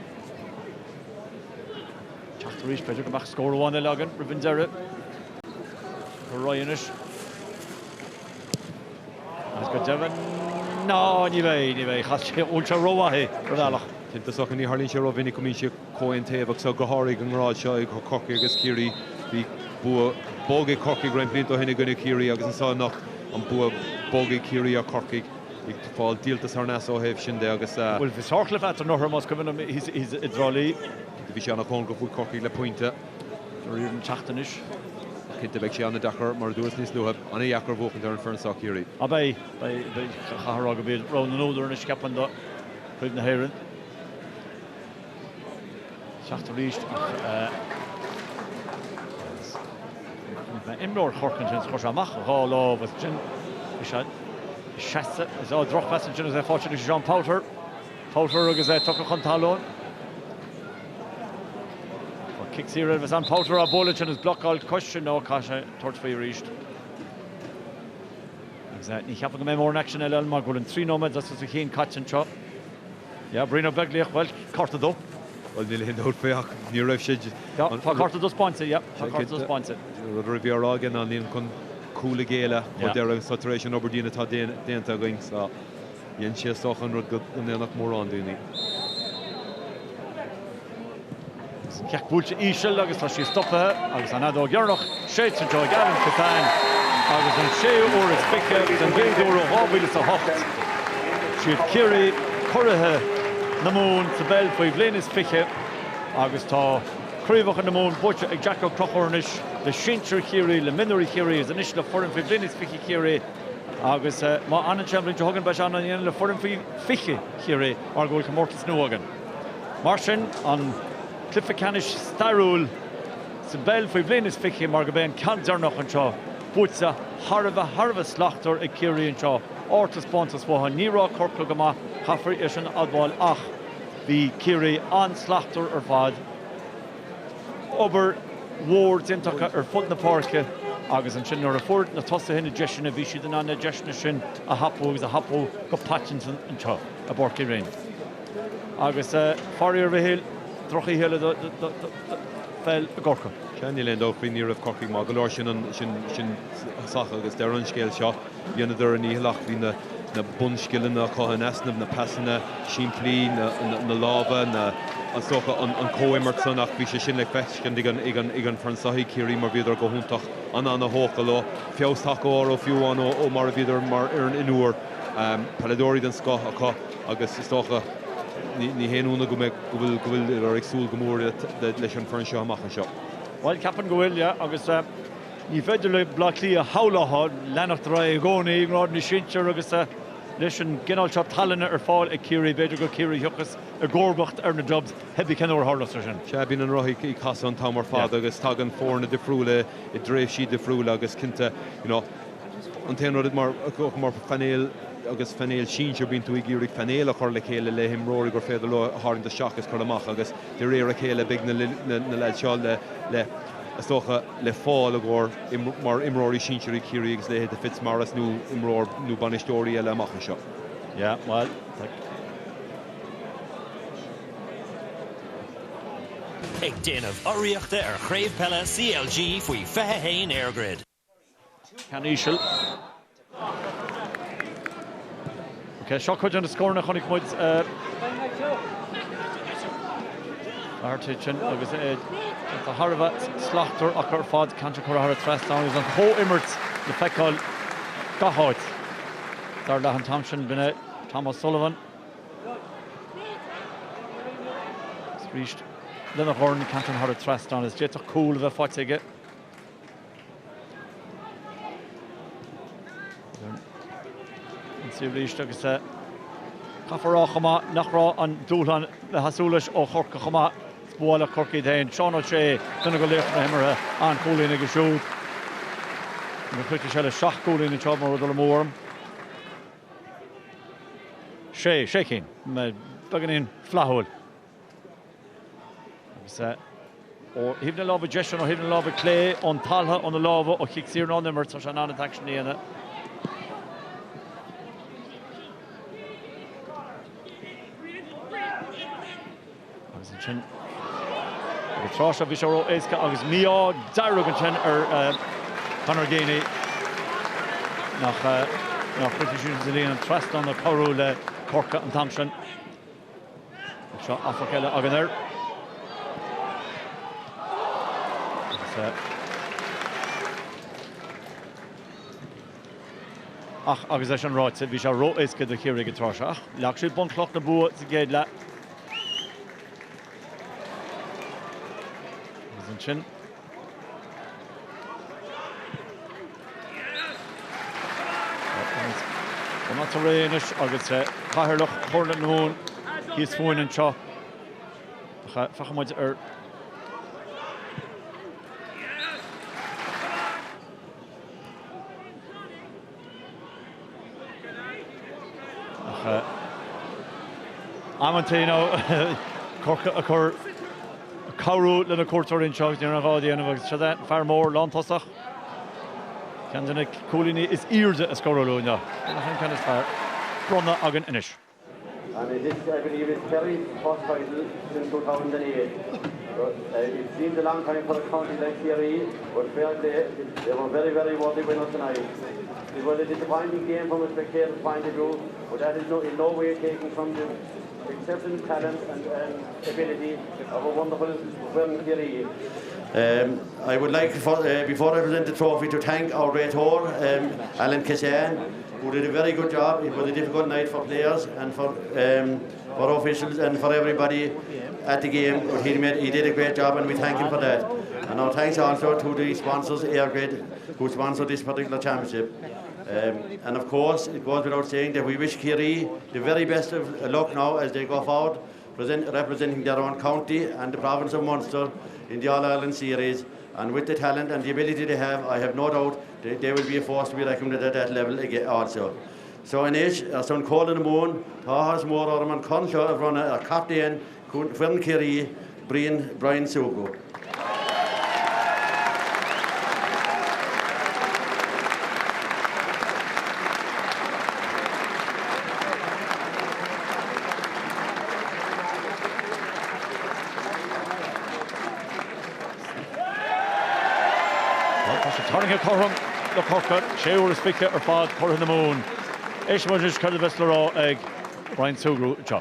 Teacht arís, b'fhéidir go mbeadh scór amháin eile againn roimh an deireadh. Ar aghaidh anois. Agus go deimhin, ná, ní bheidh, ní bheidh. Chas sé, bhuail sé rómhaith é ar bhealach. Cinnte, is dócha, ní tharlaíonn sé rómhinic go mbíonn siad chomh haontaobhach so, go háirithe i ngrád seo ag Corcaigh agus Ciarraí. Bhí bua bog ag Corcaigh roinnt blianta ó shin i gcoinne Chiarraí agus anseo anocht an bua bog ag Ciarraí ar Chorcaigh. Ag fáil díoltas thar n-ais ó thaobh sin de agus. Bhuel, bhí sárchluiche eatarthu anuraidh, más cuimhin liom, thíos i dTrá Lí. Bhí sé an-chóngarach, bhuaigh Corcaigh le pointe. Ar an teacht anois. Ach cinnte, beidh sé an-deacair, mar a dúras níos luaithe, an-dheacair a bhuachaint ar an foireann seo, Ciarraí. Á beidh, beidh, beidh, chaithfeá a rá gurb iad rogha na n-údar anois, ceapaim, do Chraobh na hÉireann. Teacht arís ach chonaic mé imreoir Chorcaí ansin is chuir sé amach a dhá lámh agus ansin bhí sé ag seasamh is á drochphas ansin agus é faighte anois ag Seán Powter. Powter agus é tugtha chun talún. Tá cic saor eile ann. Powter á bualadh ansin is blocáil cois nó caithfidh sé tabhairt faoi arís. Agus ní cheapaim go mbeidh mórán aicsin eile ann mar go bhfuil an 3 nóiméad as os a chionn caite anseo. Yeah, Brian Ó Beaglaoich, bhuel, cárta dó. Bhuel, níl aon dabht faoi ach ní raibh sé. Yeah, tá cárta taispeáinte, yeah, tá cárta taispeáinte. Rud a bhí á rá aige ná nílim chun cúl a ghéilleadh chomh deireadh so tar éis an obair dian atá déanta againn so dhein sé is dócha an rud go ndéanfadh mórán daoine. Agus an cic buailte íseal agus tá sí stoptha agus an fheadóg dheireanach séidte anseo ag Alan Kissane agus an séú huair is 20 agus an gcéad uair ó 2008 siad Ciarraí curaithe na Mumhan sa bpeil faoi bhliain is 20 agus tá craobhacha na Mumhan buaite ag Jack Ó Conchúir anois le sinsir Chiarraí, le mionúirí Chiarraí agus anois le foireann faoi bhliain is 20 Chiarraí agus má fhanann sé an bhliain seo chugainn beidh sé in ann a dhéanamh le foireann faoi 20 Chiarraí mar go bhfuil comórtas nua againn. Mar sin, an cluiche ceannais stairiúil sa bpeil faoi bhliain is 20 mar gurb é an ceann deireanach anseo, buaite thar a bheith thar a bheith slachtmhar ag Ciarraí anseo. Ardtaispeántas uathu. Ní raibh Corcaigh go maith, caithfear é sin a admháil ach bhí Ciarraí an-slachtmhar ar fad. Obair mhór déanta acu ar fud na páirce agus ansin nuair a fuair na tosaithe na deiseanna bhí siad in ann na deiseanna sin a thapú agus a thapú go paiteanta anseo i bPáirc Uí Rinn. Agus faraor, a Mhichíl, drochoíche eile do pheil i gCorcaigh. Sea, níl aon dabht faoi, ní raibh Corcaigh maith go leor, sin an, sin, sin tosach agus deireadh an scéil seo. Dheineadar a ndícheall ach bhí na, na bunscileanna acu in easnamh, na pasanna simplí, na, na, na lámha, na, is dócha an, an comhimirt san ach bhí sé sin le feiscint ag an, ag an, ag an foireann seo ag Ciarraí mar bhíodar go hiontach, an-an-thógtha leo. Feabhas tagtha orthu fiú amháin ó, ó mar a bhíodar mar fhoireann mhionúir. Peileadóirí den scoth acu agus is dócha ní haon ionadh go mbeidh, go bhfuil, go bhfuiltear ag súil go mór leis an foireann seo amach anseo. Bhuel, ceapaim go bhfuil, yeah, agus ní féidir le Baile Átha Cliath a shamhlófá leanacht ar aghaidh i gcónaí i ngrád na sinsear agus leis an gcineál seo tallainne ar fáil ag Ciarraí, b'fhéidir gur Ciarraí a thiocfas i gcomharbacht ar na Dubs, cibé cén uair a tharlós sé sin. Sea, bíonn an roth ag casadh an t-am ar fad agus tagann foirne difriúla i dtréimhsí difriúla agus cinnte, you know, An t-aon rud, mar phainéal agus phainéal sinsir, bíonn tú ag iarraidh painéal a chur le chéile le himreoirí gur féidir leo a tharraingt isteach is cur amach agus de réir a chéile beidh na leaids seo le, le, is dócha, le fáil i gcomhair mar imreoirí sinsir ag Ciarraí agus leithéid de Fitzmaurice nó imreoir nó bainisteoirí eile amach anseo. Yeah, well, Ag déanamh urraíochta ar Chraobh Peile CLG faoi 21 EirGrid. Ceann íseal. Ok, seo cuid de na scóranna a chonaic muid thart sin agus é thar a bheith slachtmhar acu ar fad, ceann curtha thar an trasnán agus an chomhimirt le feiceáil gach áit. Dar leath an t-am sin, b'in é Tom O'Sullivan. Arís lena dhorn, ceann thar an trasnán is d'fhéadfadh cúl a bheith faighte aige. Ionsaí arís agus caithfear a rá chomh maith nach raibh an dúshlán le sheasamh leis ó Chorcaigh chomh maith. Is ba mhaith le Corcaigh iad féin. Seán Ó Sé, duine de laochra na himeartha, an-chúilín aige siúd. Níor chríochnaigh sé le seacht gcúilín anseo mura raibh dul amú orm. Sé, sé cinn. Beagáinín flaithiúil. Agus ó thaobh na láimhe deise nó ó thaobh na láimhe clé, ón talamh, ó na lámha, ó chic saor nó ón imirt, tá sé in ann an t-aicsean a dhéanamh. Agus ansin, ag an tráth seo, bhí sé ró-éasca agus mí-ádh dearg ansin ar Conor Geaney nach chríochnaigh sé sa líne an trasnán ag cabhrú le Corcaigh an t-am sin. Seo affach eile againn air. Ach agus é sin ráite, bhí sé ró-éasca do Chiarraí ag an tráth seo. Ach leag siad bunchloch na bua sa gcéad leath. Agus ansin. Bunáite réidh anois agus Cathaoirleach Chomhairle na Mumhan thíos fúinn anseo. Féachfaidh muid ar Ach amantaí nó Corcaigh ag cur cabhrú le na cuairteoirí anseo agus ní raibh aon ghá a dhéanamh agus seo é fear mór lántosach. Ceann de na cúilíní is airde a scóráladh inniu. Nach an ceann is fearr bronnadh againn anois. And this, I believe, is Kerry's first title since 2008. So, uh, it seemed a long time for a county like Chiarraí, but fair play, they were very, very worthy winners tonight. It was a disappointing game from a spectator's point of view, but that is no, in no way taken from the exceptional talent and, and ability of a wonderful Wern Chiarraí. Um, I would like, for, uh, before I present the trophy, to thank our great whore, um, Alan Kissan, who did a very good job. It was a difficult night for players and for, um, for officials and for everybody at the game. But he, made, he did a great job and we thank him for that. And our thanks also to the sponsors, EirGrid, who sponsored this particular championship. Um, and of course, it goes without saying that we wish Kiri the very best of luck now as they go forward, present, representing their own county and the province of Munster in the All-Ireland series. And with the talent and the ability they have, I have no doubt they, they will be a force to be reckoned with at that level again also. So anois, ar son Chomhairle na Mumhan, tá áthas mór orm an corn seo a bhronnadh ar chaptaen foireann Chiarraí, Brian Brian Sugrue. Bhuel, tá sé tarraingthe cothrom le Corcaigh, sé uair is fiche ar fad curtha na Mumhan. Éistfidh muid anois céard a bheas le rá ag Brian Sugrue anseo.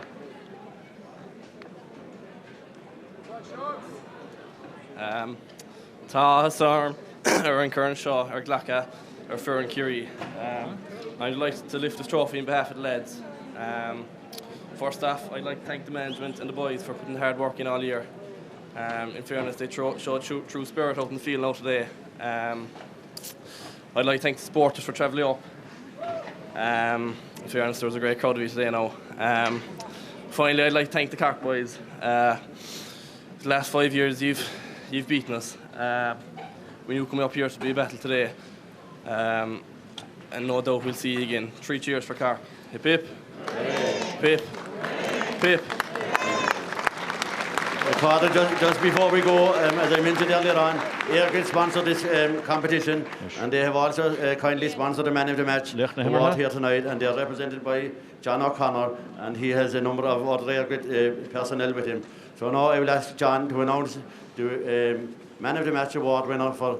Tá áthas orm ar an corn seo a ghlacadh ar foireann Chiarraí. I'd like to lift this trophy on behalf of the lads. Um, first off, I'd like to thank the management and the boys for putting the hard work in all year. Um, in fairness, they showed true, true spirit out in the field now today. Um, I'd like to thank the supporters for travelling up. Um, in fairness, there was a great crowd of you today now. Um, finally, I'd like to thank the Cork boys. Uh, the last five years, you've you've beaten us. Uh, we knew coming up here to be a battle today. Um, and no doubt we'll see you again. Three cheers for Cork. Hip hip. Hip. Hip. Father, just, just before we go, um, as I mentioned earlier on, EirGrid sponsored this um, competition, and they have also uh, kindly sponsored the man of the match award here tonight, and they are represented by John O'Connor, and he has a number of other EirGrid uh, personnel with him. So now I will ask John to announce the um, man of the match award winner for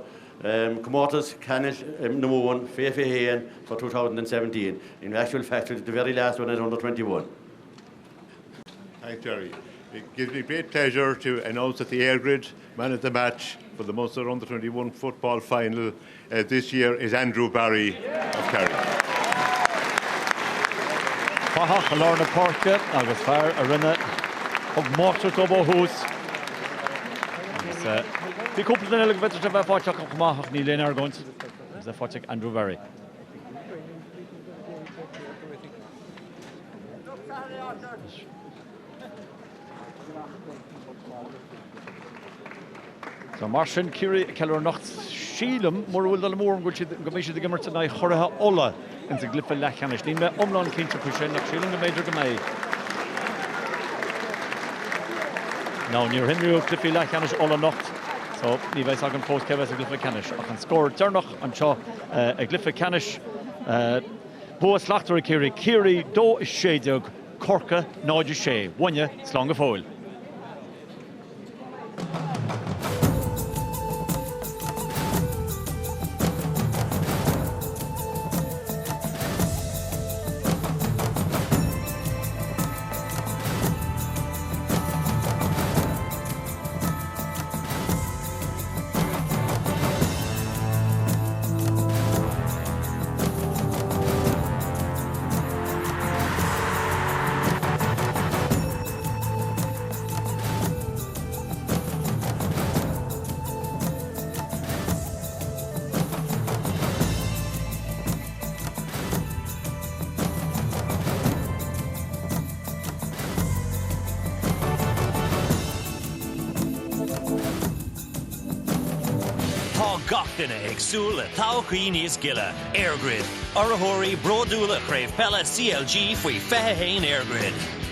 um, Comórtas Ceannais um, na Mumhan, 2021 for 2017. In actual fact, the very last one is under 21. Thanks, Jerry. It gives me great pleasure to announce that the EirGrid man of the match for the Munster Under 21 football final uh, this year is Andrew Barry of Kerry. Fathach i lár na páirce agus fear a rinne thug máistreacht dóibh ó thús. Agus eh, bhí cúpla duine eile go bhféadfadh sé bheith faighte acu chomh maith ach níl aon argóint agus é faighte ag Andrew Barry. So mar sin, Ciarraí ag ceiliúradh anocht, sílim, mura bhfuil dul amú orm, go bhfuil siad, go mbeidh siad ag imirt in aghaidh churaithe Uladh ins an gcluiche leathcheannais. Níl mé iomlán cinnte faoi sin, ach sílim go mb'fhéidir go mbeidh. Now, níor imríodh cluichí leathcheannais Uladh anocht, so ní bheidh againn fós cé a bheas i gcluiche ceannais. Ach an scór deireanach anseo i gcluiche ceannais, bua slachtmhar ag Ciarraí, Ciarraí 2 16, Corcaigh 0 6. Uainne, slán go fóill. Tá gach duine ag súil le todhchaí níos gile. EirGrid, urraitheoirí bródúla Chraobh Peile CLG faoi 21 EirGrid.